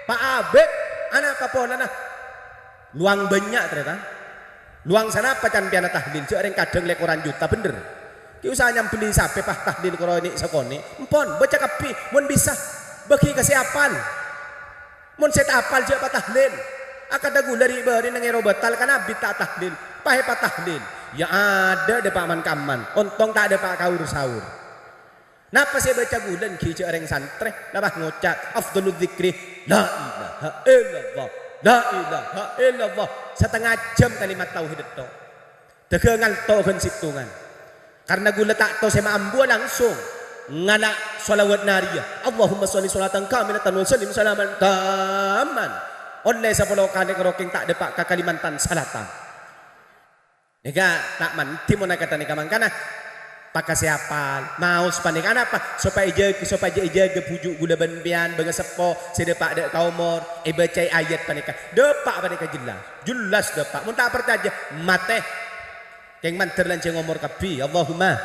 pa-abit." Anapa polana? Lowang bânnya', tarètan. Lowang sanapa can pèyan atahlil? Jhâ' rèng kadhâng lèkoran juta, bhender. Ghi' usaha nyambelli sapè, pa, tahlil karo nè' sakonè'. Empon, baca kabbhi, mon bisa. Bâgi ka sè apal. Mon sè ta' apal, jhâ' patahlil. Akadhâ ghulâ ri'-bâri' neng è Robatal kan abit ta' tahlil. Pahè patahlil. Yâ adâ' dâpa' man-kamman. Ontong ta' dâpa' kaur-saur. Napa sè èbâca ghulâ èngghi jhâ' rèng santrè? Napa ngoca', "Afdhaludz dzikri, la ilaha illallah, la ilaha illallah." Satengnga jhâm kalimat tauhid ètto. Dâgghâ ngalto ghân sèttongan. Karna ghulâ ta' tao sè maambuwâ langsung ngala' shalawat nariyah. Allahumma shalli shalatan kamilatan wa sallim salaman tamman. Ollè sapolo kalè ngarokèng ta' dâpa' ka Kalimantan Selatan. Nèka ta' mandhi mon akadhâ nèka mangkana. Pakasè apal, maos panèka. Anapa? Sopajâ èjâgâ, sopajâ èjâgâ bhuju' ghulâ bân pèyan, bângaseppo, sè dâpa' dâ' ka omor, èbâcaè ayat panèka. Dâpa' panèka jelas. Jelas dâpa'. Mon ta' parcajâ, matè. Kèng mandhâr lanjhâng omor kabbhi. Allahumma.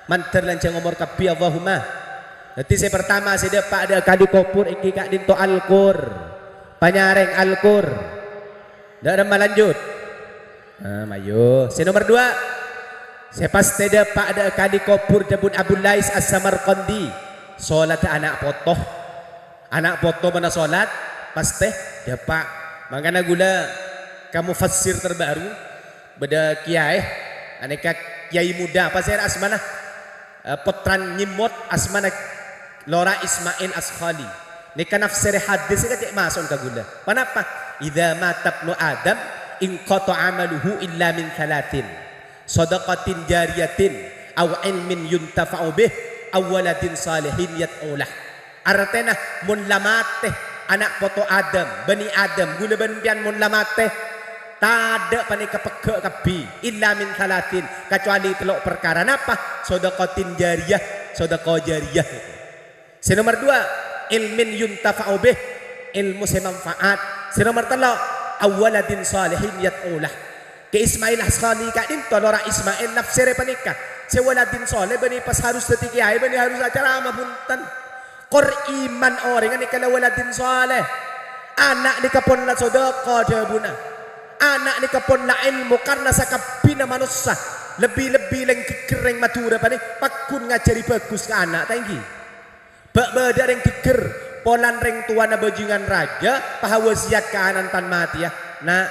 Mandhâr lanjhâng omor kabbhi, Allahumma. Dhâddhi sè partama sè dâpa' dâ' kali kobhur èngghi ka'dinto Al-Qur. Panyarèng Al-Qur. Dâ' remma lanjut. Ah, mayu. Sè nomer duwâ'. Sè pastè dâpa' dâ' kali kobhur dhâbuna Abu Lais As-Samarqandi. Solatta ana' poto. Ana' poto bân solat, pastè dâpa'. Mangkana ghulâ ka mufassir terbaru, bâdâ kiyaè, anèka kiyaè muda, apa sè asmana? Eh, pottrana nyèmmot, asmana Lora Ismail Askhali. Nèka nafsèrè hadis nèka cè' maso' ka ghulâ. Ponapa? "Idza mata ibnu Adam inqata'a amaluhu illa min tsalatsin. Shadaqatin jariyatin, aw ilmin yuntafa'u bih, aw waladin shalihin yad'u lah." Artèna, mon la matè ana' poto Adam, bânnè Adam, ghulâ bân empèyan mon la matè, tadâ' panèka pegghâ' kabbhi, illa min tsalatsin, kacuali tello' parkara. Napa? Shadaqatin jariyah, sodakoh jariyah. Sè nomer duwâ', ilmin yuntafa'u bih, èlmo sè manfaat. Sè nomer tello', aw waladin shalihin yad'u lah. Kè Ismail Askhali ka'dinto, Lora Ismail, nafsèrè panèka. Sè waladin shaleh bânnè pas harus dhâddhi kiyaè, bânnè harus acaramah, bhunten. Kor iman orèngnga nèka la waladin shaleh. Ana' nèka pon la sodakoh dhâbuna. Ana' nèka pon la èlmo karna sakabbhina manossa. Lebbi-lebbi lèng ghâgghâr rèng Madhurâ panè pagghun ngajhâri bhâghus ka ana', ta' èngghi? Bâ'-bâdâ'â rèng ghâgghâr, polana rèng towana bhâjingan rajâ, pas awasiyat ka ana'na tan matèya, "Na',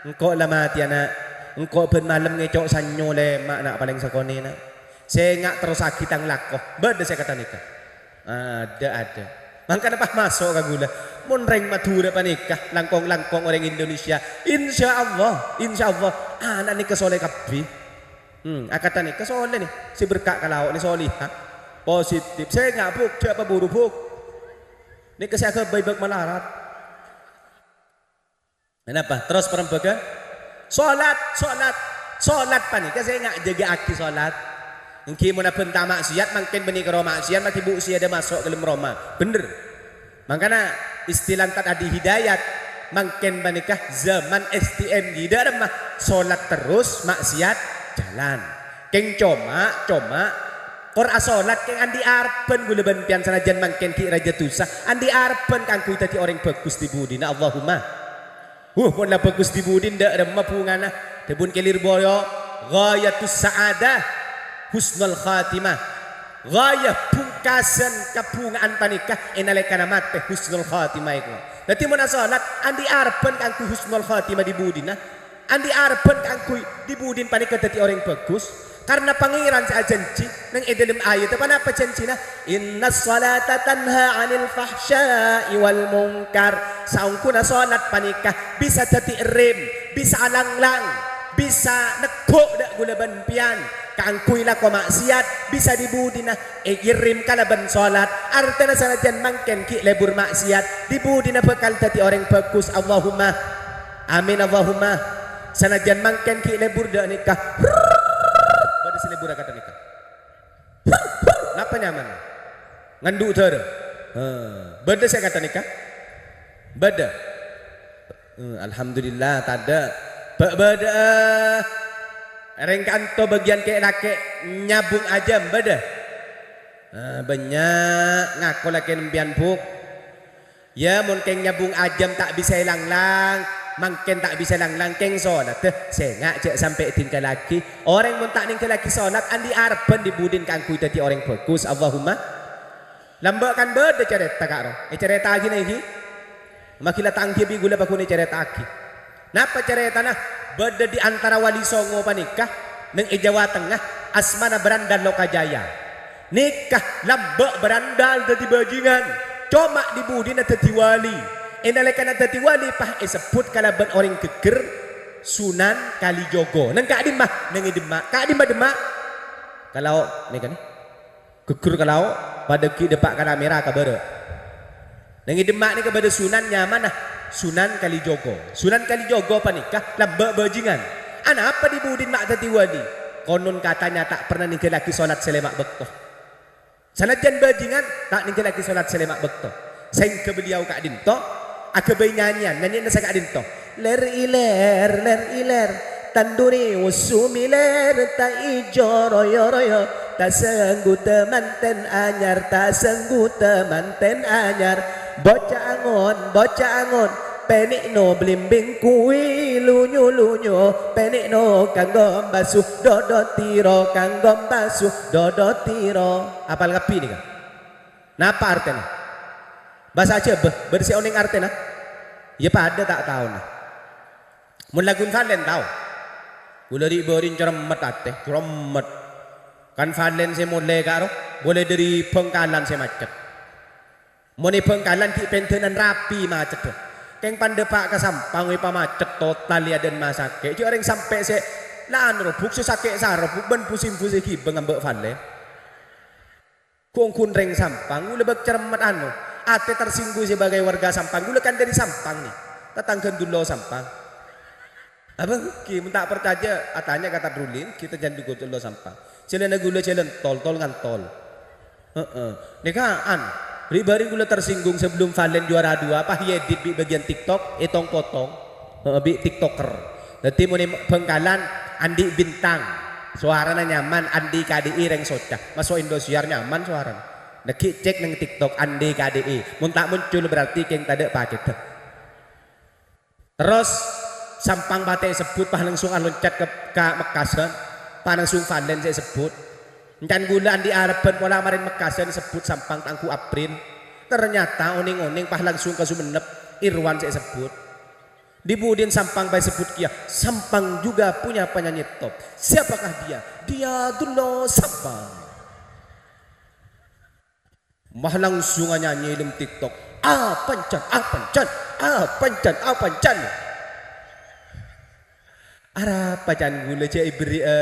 engko' la matèya, Na'. Engko' bân malem ngèco' sannyo lèma', Na', palèng sakonè', Na'. Sènga' terrossaghi tang lako." Bâdâ sè kata nèka? Adâ', adâ'. Mangkana pas maso' ka ghulâ. Mon rèng Madhurâ panèka, langkong-langkong orèng Indonesia, insyaallah, insyaallah, ana' nèka shaleh kabbhi. Hmm, akadhi nèka shaleh nè, sè berka' ka lao' nè shalihah. Positif. Sènga', Bu', jhâ' paburu, Bu'. Nèka sè aghâbây bâk malarat. Napa? Terros parembhâghân? Shalat, shalat, shalat panèka sènga' jâgâ'aghi shalat. Èngghi mon abhânta maksiat, mangkèn bânnè karo maksiat, mati bu' sè adâ' maso' ka dâlem roma. Bhender. Mangkana istilah Tad Adi Hidayat, mangkèn panèka zaman S T M G, dâ' remma, shalat terros, maksiat jalan. Kèng coma, coma, kor asolat kèng andi' arebbhân ghulâ bân pèyan sanajjhân mangkèn ghi' rajâ dhusa, andi' arebbhân kaangghuy dhâddhi orèng bhâghus dhi-budhina, Allahumma. Huh, mon la bhâghus dhi-budhina dâ' remma bhungana. Dhâbuna Kè Lirboyo, "Ghayatus sa'adah husnul khatimah." Ghayah bhungkasan kabhunga'an panèka è nalèkana matè, husnul khatimah èkowa. Dhâddhi mon asolat, andi' arebbhân kaangghuy husnul khatimah dhi-budhina. Andi' arebbhân kaangghuy dhi-budhina panèka dhâddhi orèng bhâghus. Karna Pangèran sè ajhânjhi neng è dâlem ayatta, ponapa jhânjhina? "Innas sholata tanha 'anil fahsya'i wal munkar." Saongghuna solat panèka bisa dhâddhi rem, bisa alanglang, bisa neggu' dâ' ghulâ bân pèyan kaangghuy lako maksiat, bisa dhi-budhina èkèrèm kalabân solat. Artèna sanajjhân mangkèn ghi' lebur maksiat, dhi-budhina bhâkal dhâddhi orèng bhâghus. Allahumma amin, Allahumma. Sanajjhân mangkèn ghi' lebur dâ' nèka. Bâdâ sè lebur akadhi nèka. Napa nyamana? Ngandhu' dârâ. Heh, bâdâ sè kata nèka? Bâdâ. Eh, alhamdulillah, tadâ'. Bâ-, bâdâ'â. Rèng kanto bâgiyân kè'-lakè' nyabung ajâm, bâdâ? Eh, bânnya' ngako lakèna empèyan, Bu'. Yâ, mon kèng nyabung ajâm ta' bisa èlanglang, mangkèn ta' bisa èlanglang, kèng solat, dâ, sènga' jhâ' sampè' èdhinggâllaghi. Orèng mon ta' nèngghâllaghi solat, andi' arebbhân dhi-budhina kaangghuy dhâddhi orèng bhâghus. Allahumma. Lambâ' kan bâdâ carèta, Ka', ro? Ècarèta'aghi nènggi? Maghi la tanggi bi' ghulâ paggun ècarèta'aghi. Napa carètana? Bâdâ dhi antara wali songo panèka neng è Jawa Tengnga, asmana Brandal Lokajaya. Nèka lambâ' Brandal dhâddhi bhâjingan, coma dhi-budhina dhâddhi wali. È nalèkana dhâddhi wali pas èsebbhut kalabân orèng ghâgghâr Sunan Kalijogo. Neng ka'dimma? Neng è Demak. Ka'dimma Demak? Ka lao', nèka nè. Ghâgghâr ka lao', padâ ghi' dâpa' ka Namèra ka bârâ'. Neng è Demak nèka bâdâ sunan nyamana Sunan Kalijogo. Sunan Kalijogo panèka lambâ' bhâjingan. Anapa dhi-budhina ma' dhâddhi wali? Konon katanya ta' pernah nèngghâllaghi solat sè lèma' bâkto. Sanajjhân bhâjingan, ta' nèngghâllaghi solat sè lèma' bâkto. Sehingga beliau ka'dinto aghâbây nyanyèyan, nyanyèyanna sè ka'dinto. Lèr ilèr, lèr ilèr, tanduri usu milèr, ta' ijo royo-royo. Tasengguta manten anyar, tasengguta manten anyar. Bocah angon, bocah angon, pènè'no blimbing kuwi lunyo-lunyo, pènè'no kanggo mbasu dodot tiro, kanggo mbasu dodot tiro. Apal kabbhi nèka? Napa artèna? Bhâsa Jhâbâ, bâdâ sè onèng artèna? Iyâ padâ ta' taona. Mon lagun Valen tao. Kaulâ ri'-bâri' ceremmet atè, ceremmet. Kan Valen sè molè karo, mulai dâri Bhângkalan sè macet. Mon è Bhângkalan ghi' pèndhânan rapi maceddhâ. Kèng pandâpa' ka Sampang èpamacet total è adâ'na masakè'. Jhâ' orèng sampè' sè la anrobuk, sè sakè' sarobuk bân pusing-pusing ghibâ ngambâ' Valen. Ghun-ghun rèng Sampang, kaulâ bâk ceremmet anu, atè tersinggung sebagai warga Sampang. Kaulâ kan dâri Sampang, nè. Tatangghâna Dullo Sampang. Apa? Ghi, mon ta' parcajâ, atanya ka Tadrulin, kita jangan juga Dullo Sampang. Jhâlânna kaulâ jhâlân tol, tol ngantol. Heeh. Nèka, an, ri'-bâri' kaulâ tersinggung sebelum Valen juara dua, pas èedit bi' bagian TikTok, ètong-potong. Heeh, bi' TikToker. Dâddhi mon è Bhângkalan, Andi Bintang. Sowarana nyaman, Andi K D I rèng Soca. Maso' Indosiar nyaman sowarana. Nèka ghi' cèk neng TikTok, Andi K D I. Mon ta' muncul berarti kèng tadâ' pakèdhâ. Terros, Sampang patè èsebbhut, pas langsung aloncat ka, ka Mekkasân. Pas langsung Valen sè èsebbhut. Èncan kaulâ Andi Arebbhân pola marèn Mekkasân èsebbhut Sampang ta' angghu April. Ternyata onèng-onèng pas langsung ka Songennep, Irwan sè èsebbhut. Di budina Sampang bhâi sebbhut kèya, Sampang juga punya penyanyi top. Siapakah dia? Dia Dullo Sampang. Mah langsung anyanyi è dâlem TikTok. Apa èncan, apa èncan, apa èncan, apa èncan. Arapa can kaulâ jhâ' èberri'â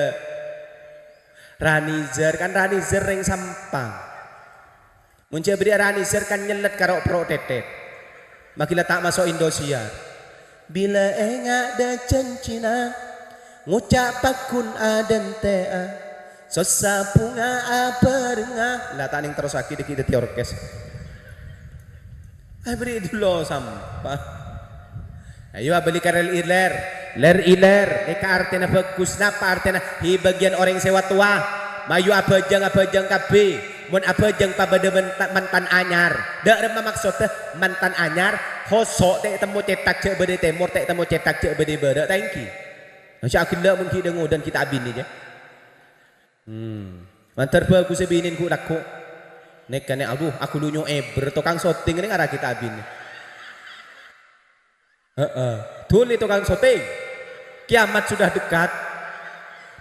Ranizar, kan Ranizar rèng Sampang. Mon jhâ' bâdâ Ranizar kan nyellet ka ro'-pro' tètèt. Maghi la ta' maso' Indosiar. Bilâ enga' dâ' janjina, ngoca' paggun adântè'a, sossa bhunga abhârengnga. La ta' nèng terrossaghi dhâggi' dhâddhi orkes. Aberri' Dullo Sampang. Ayo abâli ka lèr-ilèr. Lèr-ilèr, nèka artèna bhâghus. Napa artèna? Hi, bâgiyân orèng sè wa-towa. Mayu abhâjâng, abhâjâng kabbhi. Mon abhâjâng pabâdâ menta-, mantan anyar. Dâ' remma maksodda mantan anyar? Khoso' ta' ètemmo cètak jhâ' bâdâ è tèmor, ta' ètemmo cètak jhâ' bâdâ è bârâ', ta' ènggi? Masya Allah, mon ghi' dâ-ngodâ ghi' ta' abinè, jâ. Hmm. Mandhâr bhâghussâ binèn ghu'-lagghu'. Nèka nè, adhu, aghulunyo èbher, tokang soting nèng ara ghi' ta' abinè. Heeh. Dhuli tokang soting. Kiamat sudah dekat.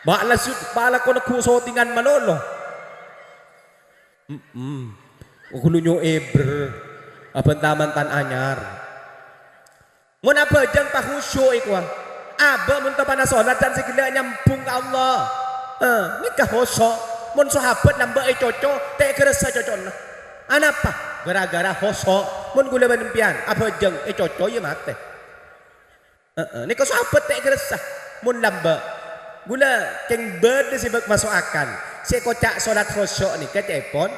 Bâ' la sud-, bâ' la ko lagghu' sotingan malolo. Mm-mm. Ghulunyo èbher. Abhânta mantan anyar. Mon abhâjâng pakhusyu' èkowa. Abâ' mon tepana solat can sè ghellâ' nyambhung ka Allah. Eh, nèka khusyu'. Mon sahabat lambâ' ècoco, ta' èghârassa coco'na. Anapa? Gara-gara khusyu'. Mon ghulâ bân empèyan abhâjâng ècoco, iyâ matè. Heeh, nèka sahabat ta' èghârassa. Mon lambâ'. Ghulâ kèng bâdâ sè bâk maso' akal. Sè èkoca' solat khusyu' nèka ca'èpon.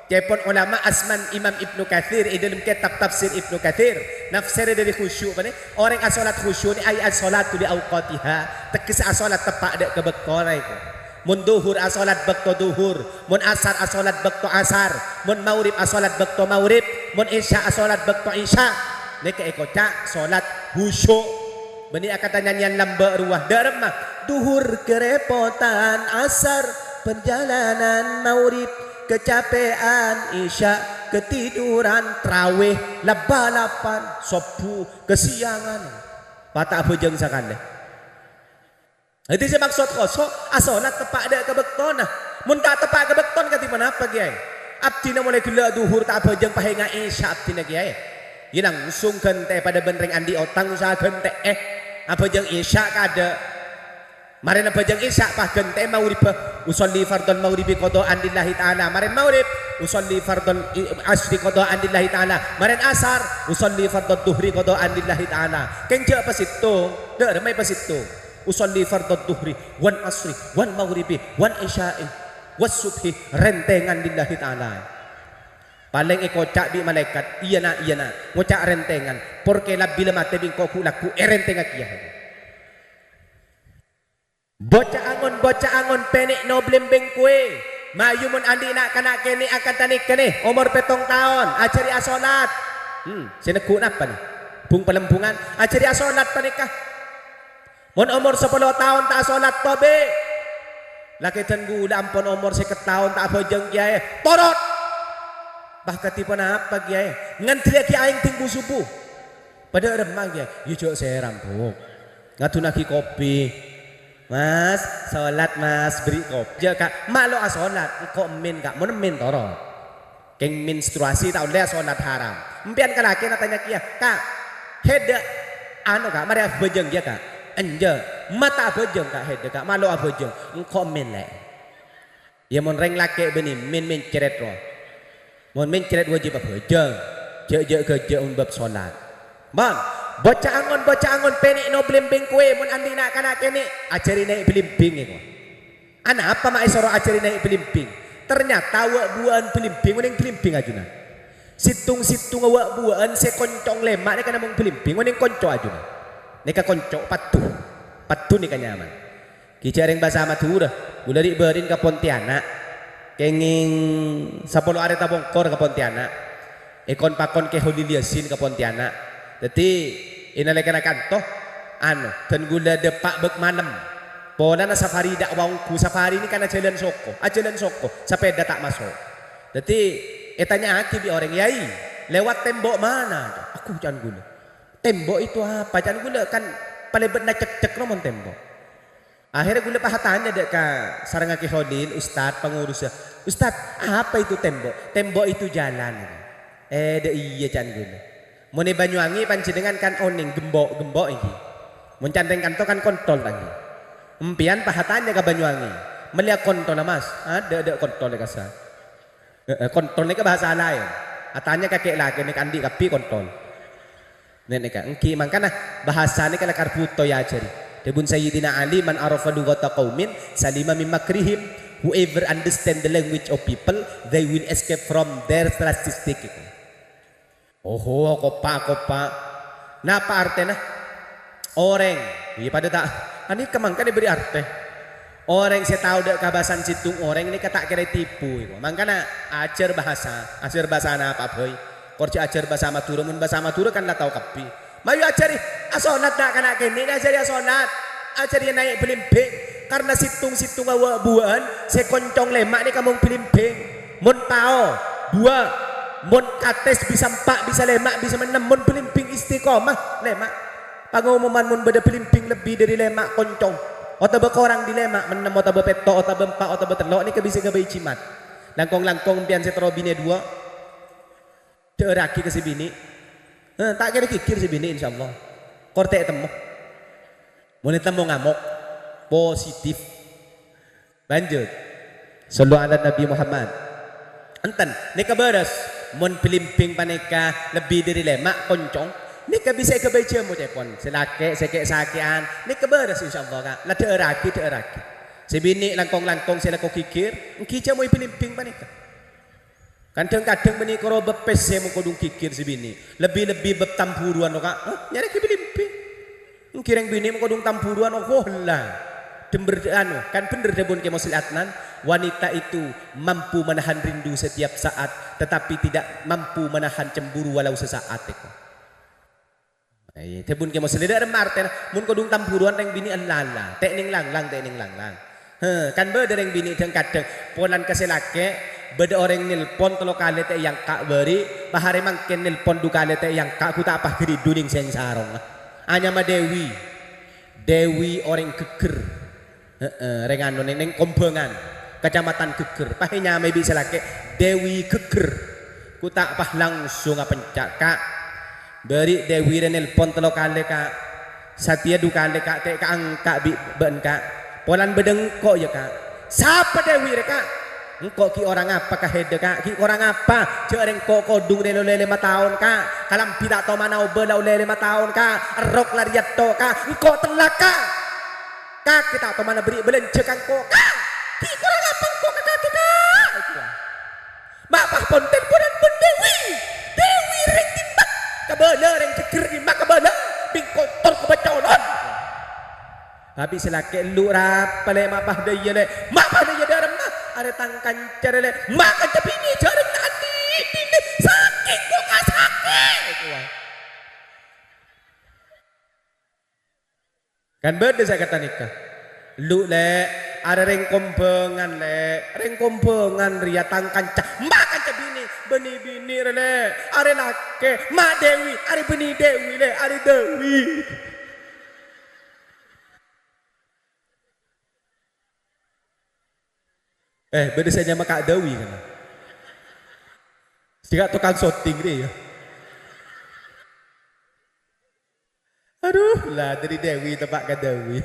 Ca'èpon olama asman Imam Ibnu Katsir è dâlem kètab tafsir Ibnu Katsir. Nafsèrè dâri khusyu' panè, orèng asolat khusyu' nè ay as-sholatu li awqatiha. Teggès asolat teppa' dâ' ka bâktona èko. Mon dhuhur asolat bâkto dhuhur, mon asar asolat bâkto asar, mon maghrib asolat bâkto maghrib, mon isya asolat bâkto isya. Nèka èkoca' solat khusyu'. Bânnè akanta nyanyian lambâ' rowa, dâ' remma. Dhuhur kerèpotan, asar perjalanan, maghrib kecapè'an, isya ketiduran, tarawih la bâlâbân, sobbhu kesiangan. Pas ta' abhâjâng sakalè. Dhâddhi sè maksod khusyu', asolat teppa' dâ' ka bâktona. Mon ta' teppa' ka bâktona kadhi ponapa, Kèyaè? Abdhina molaè ghellâ' dhuhur ta' abhâjâng pas enga' isya abdhina, Kèyaè. Iyâ langsung ghântè'è padâ bân rèng andi' otang, usaha ghântè'è. Abhâjâng isya kadâ'. Marèna abhâjâng isya pas ghântè'è maghribbhâ. Usolli fardhal maghribi qadha'an lillahi ta'ala. Marèn maghrib, usolli fardhal i-, asri qadha'an lillahi ta'ala. Marèn asar, usolli fardhad dhuhri qadha'an lillahi ta'ala. Kèng jhâ' pasèttong, dâ' remma èpasèttong. Usolli fardhad dhuhri, wal asri, wal maghribi, wal isya'i, was subhi, rèntèngan lillahi ta'ala. Palèng èkoca' bi' malaèkat, "Iyâ, na', iyâ, na', ngoca' rèntèngan. Porkè la bilâ matè bi' engko' ghu'-lagghu' èrèntèngngaghi, yâ." Bocah angon, bocah angon, pènè'no blimbing kowè. Mayu mon andi' na'-kana' kènè' akantha nèka nè, omor pèttong taon, ajhâri asolat. Hmm, sè neggu' napa nè? Bung-palembungan, ajhâri asolat panèka. Mon omor sapolo taon ta' asolat, tobè'. Lakè dhân ghulâ ampon omor sèket taon ta' abhâjâng, Kèyaè. Torot! Bâh kadhi ponapa, Kèyaè? Ngandhiyâghi aèng dhing bu-subu. Padâ remma, Kèyaè? Iyâ, jhâ' sèram, Bu. Ngadunnaghi kopi. "Mas, solat, Mas, beri kopi." Jhâ', Ka', ma' lo' asolat, engko' min, Ka', mon min toro'. Kèng menstruasi ta' ollè asolat, haram. Empèyan ka lakèna tanya kèya, "Ka', hèdhâ, ano, Ka', marè abhâjâng, yâ, Ka'?" "Enjâ', ma' ta' abhâjâng, Ka', hèdhâ, Ka', ma' lo' abhâjâng." "Engko' min, Lè'." Iyâ, mon rèng lakè' bânnè min-min cèrèt rowa. Mon min cèrèt wâjib abhâjâng. Jhâ'-jhâ' ghâjâ' mon bab solat. Mon, bocah angon, bocah angon pènè' no blimbing kowè, mon andi' na'-kana' kènè', ajhâri naè' blimbing, èko. Anapa ma' èsoro ajhâri naè' blimbing? Ternyata wâ'-buwâ'ân blimbing, onèng blimbing ajunan. Sèttong-sèttongnga wâ'-buwâ'ân sè koncong lèma' nèka namong blimbing, onèng konco ajunan. Nèka konco, paddhu. Paddhu nèka nyaman. Ghi' jhâ' rèng bhâsa Madhurâ, ghulâ ri'-bâri'na ka Pontianak. Kèngèng sapolo arè tapongkor ka Pontianak. Èkon-pakon Kè Holil Yasin ka Pontianak. Dhâddhi, è nalèkana kanto, ano, dhân ghulâ dâpa' bâk malem. Polana safari dâ' wa ongghu, safari nèka kan ajhâlân soko, ajhâlân soko, sapèda ta' maso'. Dhâddhi, ètanya'aghi bi' orèng, "Yai, lewat tembok mana?" Aku can ghulâ. "Tembok itu apa?" can ghulâ, kan palèbât na cekcek no mon tembok. Akhirnya ghulâ pas atanya dâ' ka sarengnga Kè Holil, ustad, pangurussa, "Ustad, apa itu tembok?" "Tembok itu jalan." "Eh, dâ' iyâ," can ghulâ. "Mon è Banyuwangi panjhennengan kan onèng gembok, gembok ènggi. Mon can rèng kanto kan kontol ta' ènggi. Empèyan pas atanya ka Banyuwangi, mellèya kontolla, Mas?" "Adâ', adâ' kontol è kassa'." Heeh, kontol nèka bhâsa laèn. Atanya ka kè' lakè nèka andi' kabbhi kontol. Nè-, nèka, ènggi mangkana bhâsa nèka lakar bhuto èajhâri. Dhâbuna Sayyidina Ali, "Man arafa lughata qaumin salima min makrihim." Whoever understand the language of people, they will escape from their statistic. Oho, koppa-koppa. Napa artèna? Orèng, iyâ padâ ta', anèka mangkana èbâri' artè. Orèng sè tao dâ' kabhâsana sèttong orèng nèka ta' kèra ètipu, èko. Mangkana ajhâr bhâsa, ajhâr bhâsa napa bhâi? Kor jhâ' ajhâr bhâsa Madhurâ, mon bhâsa Madhurâ kan la tao kabbhi. Mayu ajhâri asolat, na'-kana' kènè' ajhâri asolat. Ajhâri naè' blimbing, karna sèttong-sèttongnga wâ'-buwâ'ân sè koncong lèma' nèka mon blimbing. Mon pao, duwâ'. Mon kates bisa empa', bisa lèma', bisa ennem, mon blimbing istiqomah, lèma'. Pangomoman mon bâdâ blimbing lebbi dâri lèma' koncong, otabâ korang dâri lèma', ennem otabâ pètto', otabâ empa', otabâ tello', nèka bisa èghâbây jimat. Langkong-langkong empèyan sè terro binè duwâ'. Dhâ'ârraghi ka sè binè'. Heh, ta' kèra ghighir sè binè', insyaallah. Kor ta' ètemmo. Mon ètemmo ngamok. Positif. Lanjut. Shallu ala Nabi Muhammad. Enten, nèka bârâs. Mon blimbing panèka lebbi dâri lèma' koncong, nèka bisa èghâbây jhâmo cèpon. Sè lakè', sè kè'-sakè'an, nèka bârâs insyaallah, Ka'. La dhâ'ârraghi, dhâ'ârraghi. Sè binè' langkong-langkong sè lako ghighir, ènggi jhâmoè blimbing panèka. Kadhâng-kadhâng bânnè karo bâb pèssè mon kodhung ghighir sè binè'. Lebbi-lebbi bâb tambhuruwân, Ka'. Hah? Nyarè ghi' blimbing. Ènggi rèng binè' mon kodhung tambhuruwân, oh, la. Dembher, anu, kan bhender dhâbuna Kè Musleh Adnan, "Wanita itu mampu menahan rindu setiap saat, tetapi tidak mampu menahan cemburu walau sesaat," èko. Iyâ, dhâbuna Kè Musleh, dâ' remma artèna, mon kodhung tambhuruwân rèng binè' ella-ella, tè'nèng lang-lang, tè'nèng lang-lang. He, kan bâdâ rèng binè' dhâng-kadhâng, polana ka sè lakè', bâdâ orèng nelpon tello kalè ta' èangka' bâri', pas arè mangkèn nelpon du kalè ta' èangka', ghu ta' pas ghâridhu nèng sèng sarongnga. Anyama Dewi. Dewi orèng ghegghâr. Heeh, rèng anu nèng, nèng Kombhângan, Kacamatan Ghegghâr. Pas ènyamaè bi' sè lakè', Dewi Ghegghâr. Ghu ta' pas langsung apenca', Ka'. Bâri' Dewi rè nelpon tello kalè, Ka'. Satèya du kalè, Ka', ta' èkaangka' bi' bâ'na, Ka'. Polana bâdâ engko', yâ, Ka'. Sapa Dewi rè, Ka'? Engko' ghi' orèng apa ka hèdhâ, Ka'? Ghi' orèng apa? Jhâ' rèng engko' kodhung rè la ollè lèma taon, Ka'. Kalambhi ta' tomana obâ la ollè lèma taon, Ka'. Èrrok la rèya tho, Ka'. Engko' tellak, Ka'. Kakè ta' tomana bâri' bâlânjhâ ka engko', Ka'. Ghi' korang apa engko' ka kakè, Ka'? Ma' pas ponten bulan pon Dewi. Dewi rèng dimma? Kabâlâ rèng Ghegghâr dimma kabâlâ. Bingkotor ka bacolon. Abis sè lakè' lu' rapa, Lè', ma' pas dâ' iyâ, Lè'. Ma' pas dâ' iyâ dâ' remma. Arè tang kanca rè, Lè'. Ma' kanca binè' jhâreng ta' andi', binè' sakèng kok ka sakè'. Kan bâdâ sè kata nèka. Lu, Lè', arè rèng Kombângan, Lè'. Rèng Kombângan rèya tang kanca. Ma' kanca binè', bânnè binè' rè, Lè'. Arè lakè', ma' Dewi, arè bânnè Dewi, Lè', arè Dewi. Eh, bâdâ sè nyama Ka' Dawi, kan? Sè Ka' tokang syuting rè, ya. Aduh, la, dâri Dewi teppa' ka Dawi.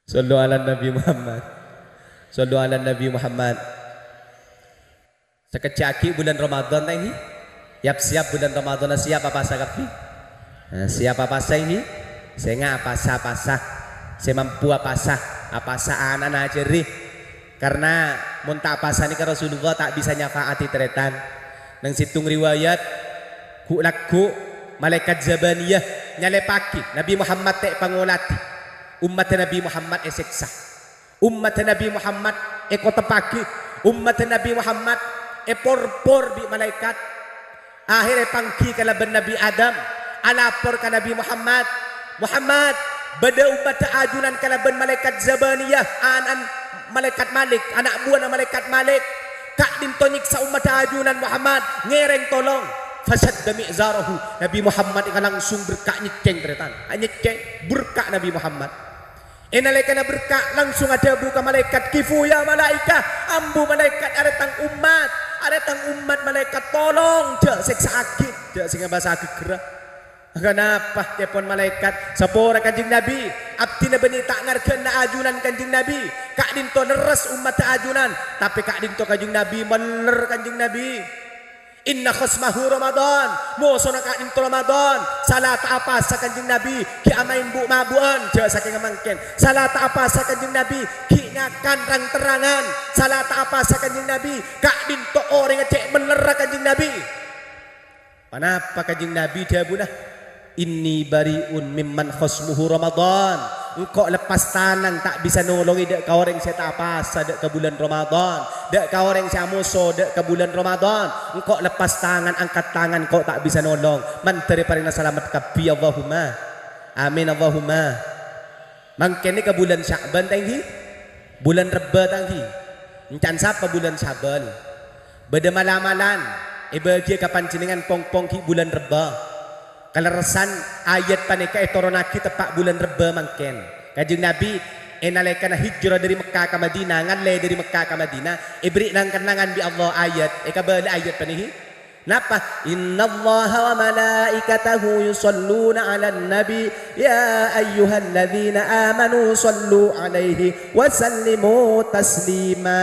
Shallu ala Nabi Muhammad. Shallu ala Nabi Muhammad. Sakejjhâ' aghi' bulân Ramadan, ta' enggi? Yap-siyap bulân Ramadan, siyap apasa kabbhi? Nah, siyap apasa enggi? Sènga' apasa-apasa. Sè mampu apasa, apasa ana'na ajhâri. Karna mon ta' apasa nèka Rasulullah ta' bisa nyafa'ati tarètan. Neng sèttong riwayat, ghu'-lagghu' malaèkat Zabaniyah nyalèpaghi Nabi Muhammad ta' èpangoladhi. Ommaddhâ Nabi Muhammad èsèksa. Ommaddhâ Nabi Muhammad èkoteppaghi, ommaddhâ Nabi Muhammad èporpor bi' malaèkat. Aherra èpangghi kalabân Nabi Adam, alapor ka Nabi Muhammad, "Muhammad, bâdâ ommaddhâ ajunan kalabân malaèkat Zabaniyah, ana'na malaèkat Malik, ana' buwâna malaèkat Malik. Ka'dinto nyèksa ommaddhâ ajunan, Muhammad, ngèrèng tolong." Fasyadda mi'zarahu, Nabi Muhammad langsung berka' nyèccèng, tarètan. Nyèccèng, berka' Nabi Muhammad. È nalèkana berka', langsung adhâbu ka malaèkat, "Kifu ya malaikah, ambu malaèkat, arè tang ommat, arè tang ommat malaèkat, tolong jhâ' sèksa'aghi, jhâ' sè ngabâsaghi ghârâ." "Kanapa?" ca'èpon malaèkat, "Sapora Kanjeng Nabi, abdhina bânnè ta' ngarghâna ajunan Kanjeng Nabi, ka'dinto lerres ommaddhâ ajunan, tapè ka'dinto Kanjeng Nabi mellèr Kanjeng Nabi." "Inna khasmahu Ramadan, mosona ka'dinto Ramadan, sala ta' apasa Kanjeng Nabi, ghi' amaèn bu'-mabu'an, jhâ' sakènga mangkèn, sala ta' apasa Kanjeng Nabi, ghi' ngakan rang-terrangan, sala ta' apasa Kanjeng Nabi, ka'dinto orèngnga cè' mellèrra Kanjeng Nabi." Ponapa Kanjeng Nabi dhâbuna? "Inni bari'un mimman khasmuhu Ramadan." Engko' leppas tanang ta' bisa nolongè dâ' ka orèng sè ta' apasa dâ' ka bulân Ramadan, dâ' ka orèng sè amoso dâ' ka bulân Ramadan. Engko' leppas tangan, angkat tangan, engko' ta' bisa nolong. Mandhâr èparèngana salamet kabbhi, Allahumma. Amin, Allahumma. Mangkèn nèka bulân Sya'ban, ta' enggi? Bulân Rebbâ, ta' enggi? Ènca'na sapa bulân Sya'ban? Bâdâ mala-malan èbâghiyâ ka panjhennengngan pong-pong ghi' bulân Rebbâ. Kalerressan ayat panèka ètoronnaghi teppa' bulân Rebbâ mangkèn. Kanjeng Nabi è nalèkana hijrah dâri Mekka ka Madinah, ngallè dâri Mekka ka Madinah, èberri' nang-kennangan bi' Allah ayat, èkabâlâ ayat panèka. Napa? "Innallaha wa malaikatahu yusalluna 'alan nabi, ya ayyuhalladzina amanu sallu 'alaihi wa sallimu taslima."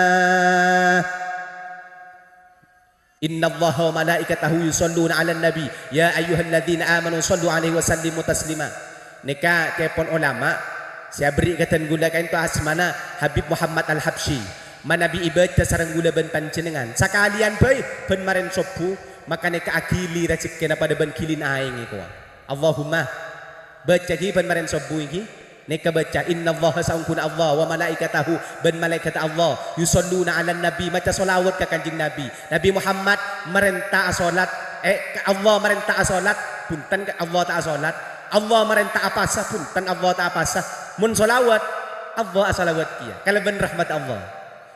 "Innallaha wa malaikatahu yusalluna 'alan nabi, ya ayyuhalladzina amanu sallu 'alaihi wa sallimu taslima." Nèka ca'èpon olama sè aberri' ka dân ghulâ ka'dinto asmana Habib Muhammad Al-Habsyi. Manabi èbâca sareng ghulâ bân panjhennengngan, sakalèyan bhâi bân marèn sobbhu, maka nèka aghili rajhekkèna padâ bân ghilina aèng èkowa. Allahumma, bâca ghi bân marèn sobbhu ghi. Nèka bâca, "Innallaha, saongghuna Allah, wa malaikatahu, bân malaèkat Allah, yusalluna 'alan nabi, maca shalawat ka Kanjeng Nabi." Nabi Muhammad marènta asolat, eh, ka Allah marènta asolat, bhunten ka Allah ta' asolat. Allah marènta apasa, bhunten Allah ta' apasa. Mon shalawat, Allah asalawat kèya, kalabân rahmat Allah.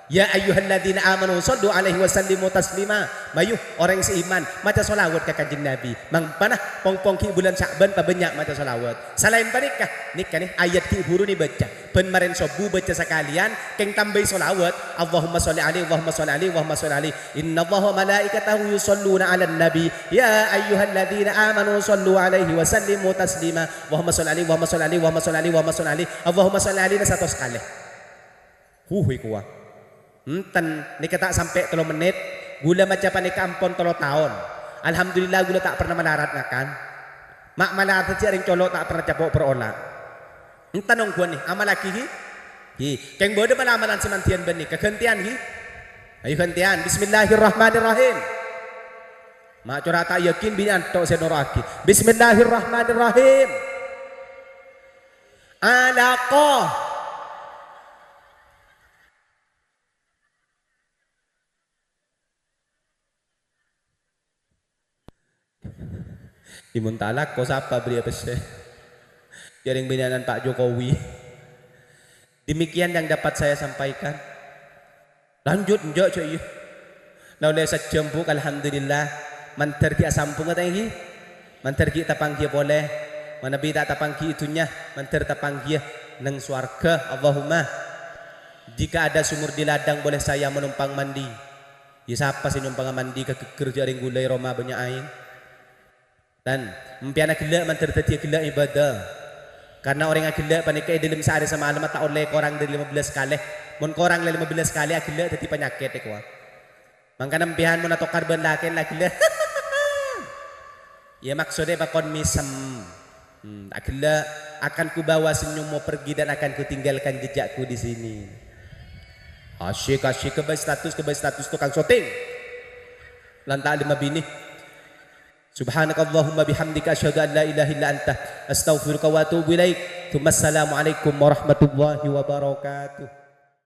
"Ya ayyuhalladzina amanu shallu 'alaihi wa sallimu taslima." Mayu, orèng sè iman, maca shalawat ka Kanjeng Nabi. Mangkana, pong-pong ghi' bulân Sya'ban pabânnya' maca shalawat. Salaèn panèka, nèka nè, ayat ghi' bhuru nè bâca. Bân marèn sobbhu bâca sakalèyan, kèng tambâi shalawat. Allahumma shalli 'alaihi, Allahumma shalli 'alaihi, Allahumma shalli 'alaihi. "Innallaha wa malaikatahu yusalluna 'alan nabi. Ya ayyuhalladzina amanu shallu 'alaihi wa sallimu taslima." Allahumma shalli 'alaihi, Allahumma shalli 'alaihi, Allahumma shalli 'alaihi, Allahumma shalli 'alaihi. Allahumma shalli 'alaihi, saratos kalè. Huh, èkowa. Enten, nèka ta' sampè' tello mennit, ghulâ maca panèka ampon tello taon. Alhamdulillah, ghulâ ta' pernah malarat ngakan. Ma' malarat jhâ' rèng colo' ta' pernah capo' per ola'. Enten ongghuwân nè, amallaghi, ghi? Ghi, kèng bâdâ mal-amalan sè mandhiyân bânnè, kaghântèyan, ghi? Ayo ghântèyan. Bismillahirrahmanirrahim. Ma' cora' ta' yakin, binè' anto' sè noro'aghi. Bismillahirrahmanirrahim. Alaqa. Imun talak ko sapa beri apa sih? Jaring binyanan Pak Jokowi. Demikian yang dapat saya sampaikan. Lanjut, enjak, cok, iya. Nah, oleh sajam, Bu, alhamdulillah. Mandhâr ghi' asambhungnga ta' ènggi? Mandhâr ghi' tapangghiyâ polè. Manabi ta' tapangghiyâ è dhunnya, mandhâr tapangghiyâ neng sowarghâ. Allahumma. Jika ada sumur di ladang, boleh saya menumpang mandi. Ya, sapa sè nyompanga mandi ka ghegghèr jhâ' rèng ghulâ è roma bânnya' aèng? Dan empèyan aghellâ' mandhâr dhâddhiyâ ghellâ' ibadah. Karna orèng aghellâ' panèka è dhâlem saarè samalem ta' ollè korang dhâri lima belas kalè. Mon korang lè lima belas kalè aghellâ' dhâddhi panyakèt, èkowa. Mangkana empèyan mon atokar bân lakèn la aghellâ'. Ya, maksoddhâ pakon mèsem. Hmm, aghellâ', akan kubawa senyummu pergi dan akan kutinggalkan jejakku di sini. Asyik, asyik, kebâi status, kebâi status tukang syuting. Lan ta' lèma binè. Subhanakallahumma bihamdika asyhadu an la ilaha illa anta astaghfiruka wa atubu ilaik. Tsumma assalamualaikum warahmatullahi wabarakatuh.